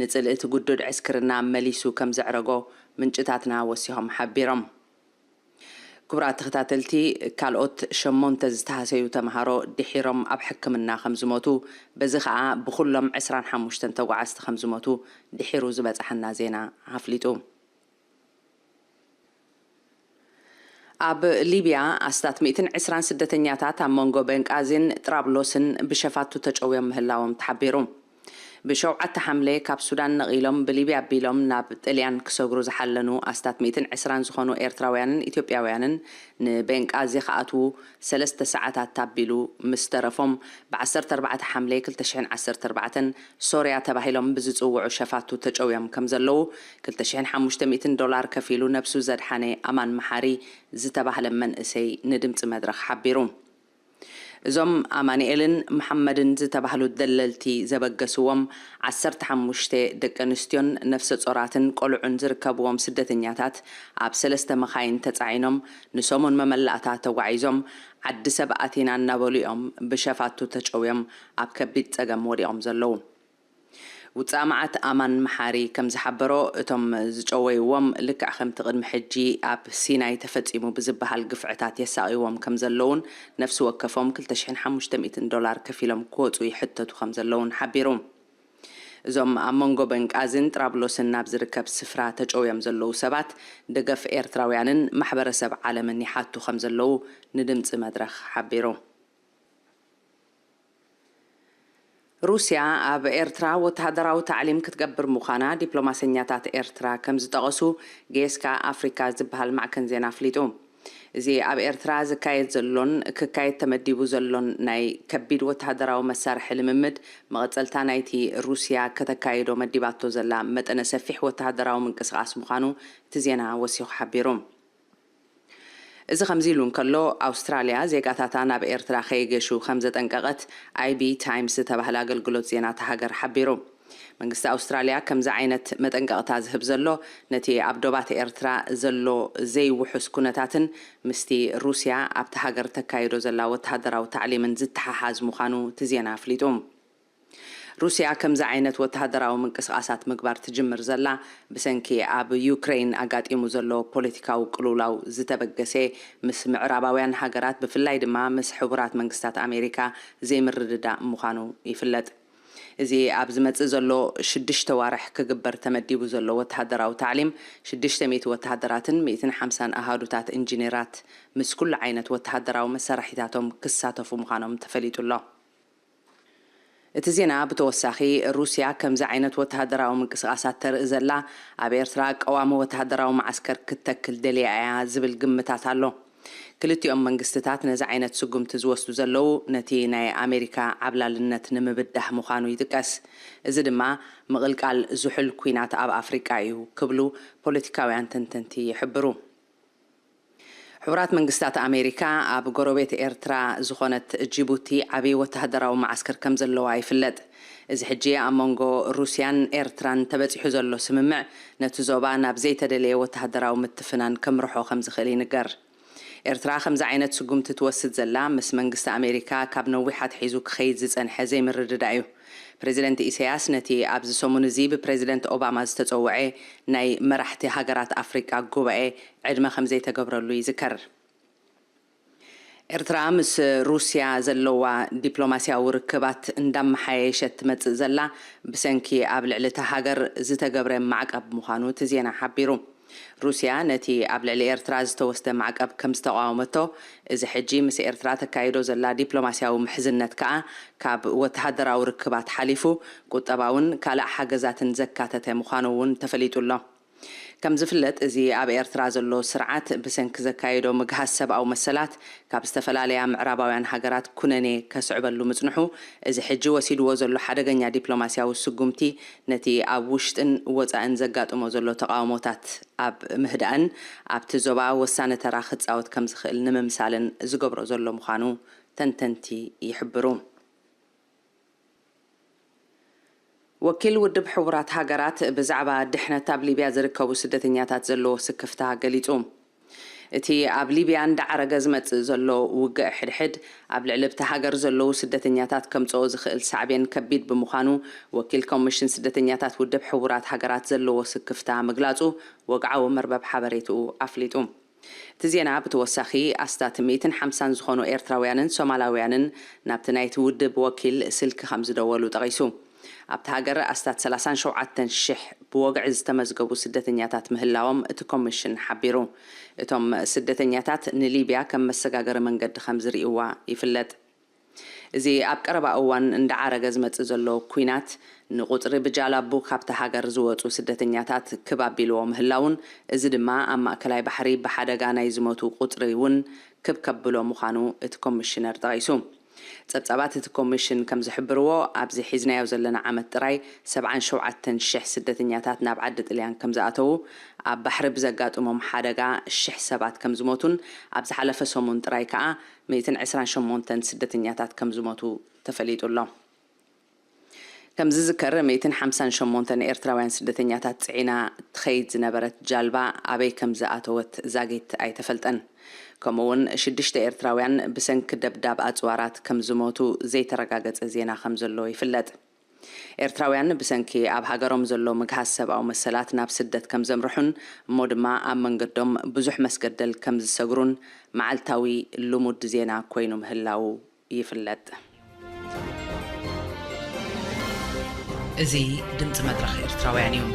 ንጽልእቲ ግዱድ ዕስክርና መሊሱ ከም ዘዕረጎ ምንጭታትና ወሲኾም ሓቢሮም። ክቡራት ተኸታተልቲ፣ ካልኦት ሸሞንተ ዝተሃሰዩ ተምሃሮ ድሒሮም ኣብ ሕክምና ከም ዝሞቱ፣ በዚ ኸኣ ብኹሎም ዕስራን ሓሙሽተን ተጓዓዝቲ ከም ዝሞቱ ድሒሩ ዝበጽሓና ዜና ኣፍሊጡ። ኣብ ሊብያ ኣስታት ሚእትን ዕስራን ስደተኛታት ኣብ መንጎ በንቃዚን ጥራብሎስን ብሸፋቱ ተጨውዮም ምህላዎም ተሓቢሩ። ብሸውዓተ ሓምለ ካብ ሱዳን ነቒሎም ብሊብያ ኣቢሎም ናብ ጥልያን ክሰግሩ ዝሓለኑ ኣስታት ሚእትን ዕስራን ዝኾኑ ኤርትራውያንን ኢትዮጵያውያንን ንቤንቃዚ ክኣትዉ ሰለስተ ሰዓታት ኣቢሉ ምስ ተረፎም፣ ብዓሰርተ ኣርባዕተ ሓምለ ክልተ ሽሕን ዓሰርተ ኣርባዕተን ሶርያ ተባሂሎም ብዝጽውዑ ሸፋቱ ተጨውዮም ከም ዘለዉ፣ ክልተ ሽሕን ሓሙሽተ ሚእትን ዶላር ከፊሉ ነብሱ ዘድሓነ ኣማን መሓሪ ዝተባህለ መንእሰይ ንድምጺ መድረኽ ሓቢሩ። እዞም ኣማኑኤልን መሓመድን ዝተባህሉ ደለልቲ ዘበገስዎም ዓሰርተ ሓሙሽተ ደቂ ኣንስትዮን ነፍሰ ጾራትን ቆልዑን ዝርከብዎም ስደተኛታት ኣብ ሰለስተ መኻይን ተጻዒኖም ንሰሙን መመላእታ ተጓዒዞም ዓዲ ሰብ ኣቲና እናበሉ እዮም ብሸፋቱ ተጨውዮም ኣብ ከቢድ ጸገም ወዲቖም ዘለዉ። ውጻእ መዓት ኣማን መሓሪ ከም ዝሓበሮ፣ እቶም ዝጨወይዎም ልክዕ ከምቲ ቅድሚ ሕጂ ኣብ ሲናይ ተፈጺሙ ብዝበሃል ግፍዕታት የሳቕይዎም ከም ዘለዉን ነፍሲ ወከፎም ክልተ ሽሕን ሓሙሽተ ሚእትን ዶላር ከፊሎም ክወጹ ይሕተቱ ከም ዘለዉን ሓቢሩ። እዞም ኣብ መንጎ በንቃዝን ጥራብሎስን ናብ ዝርከብ ስፍራ ተጨውዮም ዘለዉ ሰባት ደገፍ ኤርትራውያንን ማሕበረሰብ ዓለምን ይሓቱ ከም ዘለዉ ንድምጺ መድረኽ ሓቢሩ። ሩስያ ኣብ ኤርትራ ወተሃደራዊ ታዕሊም ክትገብር ምዃና ዲፕሎማሰኛታት ኤርትራ ከም ዝጠቐሱ ጌስካ ኣፍሪካ ዝበሃል ማዕከን ዜና ኣፍሊጡ። እዚ ኣብ ኤርትራ ዝካየድ ዘሎን ክካየድ ተመዲቡ ዘሎን ናይ ከቢድ ወተሃደራዊ መሳርሒ ልምምድ መቐጸልታ ናይቲ ሩስያ ከተካይዶ መዲባቶ ዘላ መጠነ ሰፊሕ ወተሃደራዊ ምንቅስቓስ ምዃኑ እቲ ዜና ወሲኹ ሓቢሩ። እዚ ከምዚ ኢሉ እንከሎ፣ ኣውስትራልያ ዜጋታታ ናብ ኤርትራ ከይገሹ ከም ዘጠንቀቐት ኣይቢ ታይምስ ዝተባህለ ኣገልግሎት ዜና እታ ሃገር ሓቢሩ። መንግስቲ ኣውስትራልያ ከምዚ ዓይነት መጠንቀቕታ ዝህብ ዘሎ፣ ነቲ ኣብ ዶባት ኤርትራ ዘሎ ዘይውሑስ ኩነታትን ምስቲ ሩስያ ኣብቲ ሃገር ተካይዶ ዘላ ወተሃደራዊ ታዕሊምን ዝተሓሓዝ ምዃኑ እቲ ዜና ኣፍሊጡ። ሩስያ ከምዚ ዓይነት ወተሃደራዊ ምንቅስቓሳት ምግባር ትጅምር ዘላ፣ ብሰንኪ ኣብ ዩክረይን ኣጋጢሙ ዘሎ ፖለቲካዊ ቅልውላው ዝተበገሰ፣ ምስ ምዕራባውያን ሃገራት፣ ብፍላይ ድማ ምስ ሕቡራት መንግስታት ኣሜሪካ ዘይምርድዳእ ምዃኑ ይፍለጥ። እዚ ኣብ ዝመጽእ ዘሎ ሽዱሽተ ዋርሕ ክግበር ተመዲቡ ዘሎ ወተሃደራዊ ታዕሊም፣ ሽዱሽተ ሚእቲ ወተሃደራትን ሚእትን ሓምሳን ኣሃዱታት ኢንጂነራት ምስ ኩሉ ዓይነት ወተሃደራዊ መሳርሒታቶም ክሳተፉ ምዃኖም ተፈሊጡ ኣሎ። እቲ ዜና ብተወሳኺ፣ ሩስያ ከምዚ ዓይነት ወተሃደራዊ ምንቅስቓሳት ተርኢ ዘላ፣ ኣብ ኤርትራ ቀዋሚ ወተሃደራዊ መዓስከር ክትተክል ደልያ እያ ዝብል ግምታት ኣሎ። ክልቲኦም መንግስትታት ነዚ ዓይነት ስጉምቲ ዝወስዱ ዘለዉ፣ ነቲ ናይ ኣሜሪካ ዓብላልነት ንምብዳህ ምዃኑ ይጥቀስ። እዚ ድማ ምቕልቃል ዝሑል ኲናት ኣብ ኣፍሪቃ እዩ ክብሉ ፖለቲካውያን ተንተንቲ ይሕብሩ። ሕቡራት መንግስታት ኣሜሪካ ኣብ ጎረቤት ኤርትራ ዝኾነት ጅቡቲ ዓብዪ ወተሃደራዊ መዓስከር ከም ዘለዋ ይፍለጥ። እዚ ሕጂ ኣብ መንጎ ሩስያን ኤርትራን ተበጺሑ ዘሎ ስምምዕ፣ ነቲ ዞባ ናብ ዘይተደለየ ወተሃደራዊ ምትፍናን ከምርሖ ከም ዝኽእል ይንገር። ኤርትራ ከምዚ ዓይነት ስጉምቲ ትወስድ ዘላ፣ ምስ መንግስቲ ኣሜሪካ ካብ ነዊሕ ኣትሒዙ ክኸይድ ዝጸንሐ ዘይምርድዳእ እዩ። ፕሬዚደንት ኢሳያስ ነቲ ኣብዚ ሰሙን እዚ ብፕሬዚደንት ኦባማ ዝተጸውዐ ናይ መራሕቲ ሃገራት ኣፍሪቃ ጉባኤ ዕድመ ከም ዘይተገብረሉ ይዝከር። ኤርትራ ምስ ሩስያ ዘለዋ ዲፕሎማስያዊ ርክባት እንዳመሓየሸት ትመጽእ ዘላ፣ ብሰንኪ ኣብ ልዕሊ እታ ሃገር ዝተገብረ ማዕቀብ ምዃኑ እቲ ዜና ሓቢሩ። ሩስያ ነቲ ኣብ ልዕሊ ኤርትራ ዝተወስደ ማዕቀብ ከም ዝተቃወመቶ፣ እዚ ሕጂ ምስ ኤርትራ ተካይዶ ዘላ ዲፕሎማስያዊ ምሕዝነት ከኣ ካብ ወተሃደራዊ ርክባት ሓሊፉ ቁጠባውን ካልእ ሓገዛትን ዘካተተ ምዃኑ እውን ተፈሊጡ ኣሎ። ከም ዝፍለጥ፣ እዚ ኣብ ኤርትራ ዘሎ ስርዓት ብሰንኪ ዘካየዶ ምግሃስ ሰብኣዊ መሰላት ካብ ዝተፈላለያ ምዕራባውያን ሃገራት ኩነኔ ከስዕበሉ ምጽንሑ፣ እዚ ሕጂ ወሲድዎ ዘሎ ሓደገኛ ዲፕሎማስያዊ ስጉምቲ ነቲ ኣብ ውሽጥን ወጻእን ዘጋጥሞ ዘሎ ተቃውሞታት ኣብ ምህዳእን ኣብቲ ዞባ ወሳኒ ተራ ክጻወት ከም ዝኽእል ንምምሳልን ዝገብሮ ዘሎ ምዃኑ ተንተንቲ ይሕብሩ። ወኪል ውድብ ሕቡራት ሃገራት ብዛዕባ ድሕነት ኣብ ሊብያ ዝርከቡ ስደተኛታት ዘለዎ ስክፍታ ገሊጹ። እቲ ኣብ ሊብያ እንዳዓረገ ዝመጽእ ዘሎ ውግእ ሕድሕድ፣ ኣብ ልዕሊ ኣብታ ሃገር ዘለዉ ስደተኛታት ከምጽኦ ዝኽእል ሳዕቤን ከቢድ ብምዃኑ፣ ወኪል ኮሚሽን ስደተኛታት ውድብ ሕቡራት ሃገራት ዘለዎ ስክፍታ ምግላጹ ወግዓዊ መርበብ ሓበሬትኡ ኣፍሊጡ። እቲ ዜና ብተወሳኺ፣ ኣስታት ሚእትን ሓምሳን ዝኾኑ ኤርትራውያንን ሶማላውያንን ናብቲ ናይቲ ውድብ ወኪል ስልኪ ከም ዝደወሉ ጠቒሱ። ኣብቲ ሃገር ኣስታት ሰላሳን ሸውዓተን ሽሕ ብወግዒ ዝተመዝገቡ ስደተኛታት ምህላዎም እቲ ኮሚሽን ሓቢሩ። እቶም ስደተኛታት ንሊብያ ከም መሰጋገሪ መንገዲ ከም ዝርእይዋ ይፍለጥ። እዚ ኣብ ቀረባ እዋን እንዳዓረገ ዝመጽእ ዘሎ ኲናት፣ ንቁጽሪ ብጃላቡ ካብታ ሃገር ዝወጹ ስደተኛታት ክብ ኣቢልዎ ምህላውን፣ እዚ ድማ ኣብ ማእከላይ ባሕሪ ብሓደጋ ናይ ዝሞቱ ቁጽሪ እውን ክብ ከብሎ ምዃኑ እቲ ኮሚሽነር ጠቒሱ። ጸብጻባት እቲ ኮሚሽን ከም ዝሕብርዎ፣ ኣብዚ ሒዝናዮ ዘለና ዓመት ጥራይ ሰብዓን ሸውዓተን ሽሕ ስደተኛታት ናብ ዓዲ ጥልያን ከም ዝኣተዉ፣ ኣብ ባሕሪ ብዘጋጥሞም ሓደጋ ሽሕ ሰባት ከም ዝሞቱን፣ ኣብ ዝሓለፈ ሰሙን ጥራይ ከኣ ሚእትን ዕስራን ሸሞንተን ስደተኛታት ከም ዝሞቱ ተፈሊጡ ኣሎ። ከም ዝዝከር፣ ሚእትን ሓምሳን ሸሞንተን ኤርትራውያን ስደተኛታት ጽዒና ትኸይድ ዝነበረት ጃልባ ኣበይ ከም ዝኣተወት ዛጊት ኣይተፈልጠን። ከምኡ'ውን ሽዱሽተ ኤርትራውያን ብሰንኪ ደብዳብ ኣጽዋራት ከም ዝሞቱ ዘይተረጋገጸ ዜና ከም ዘሎ ይፍለጥ። ኤርትራውያን ብሰንኪ ኣብ ሃገሮም ዘሎ ምግሃስ ሰብኣዊ መሰላት ናብ ስደት ከም ዘምርሑን፣ እሞ ድማ ኣብ መንገዶም ብዙሕ መስገደል ከም ዝሰግሩን መዓልታዊ ልሙድ ዜና ኮይኑ ምህላዉ ይፍለጥ። እዚ ድምጺ መድረኽ ኤርትራውያን እዩ።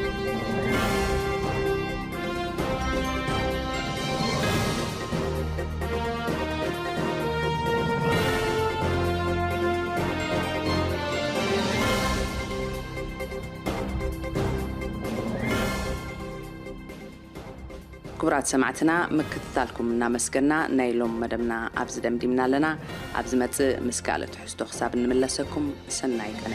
ክቡራት ሰማዕትና፣ ምክትታልኩም እናመስገና ናይ ሎም መደብና ኣብዚ ደምዲምና ኣለና። ኣብ ዝመጽእ ምስ ካልእ ትሕዝቶ ክሳብ እንምለሰኩም ሰናይ ቀነ።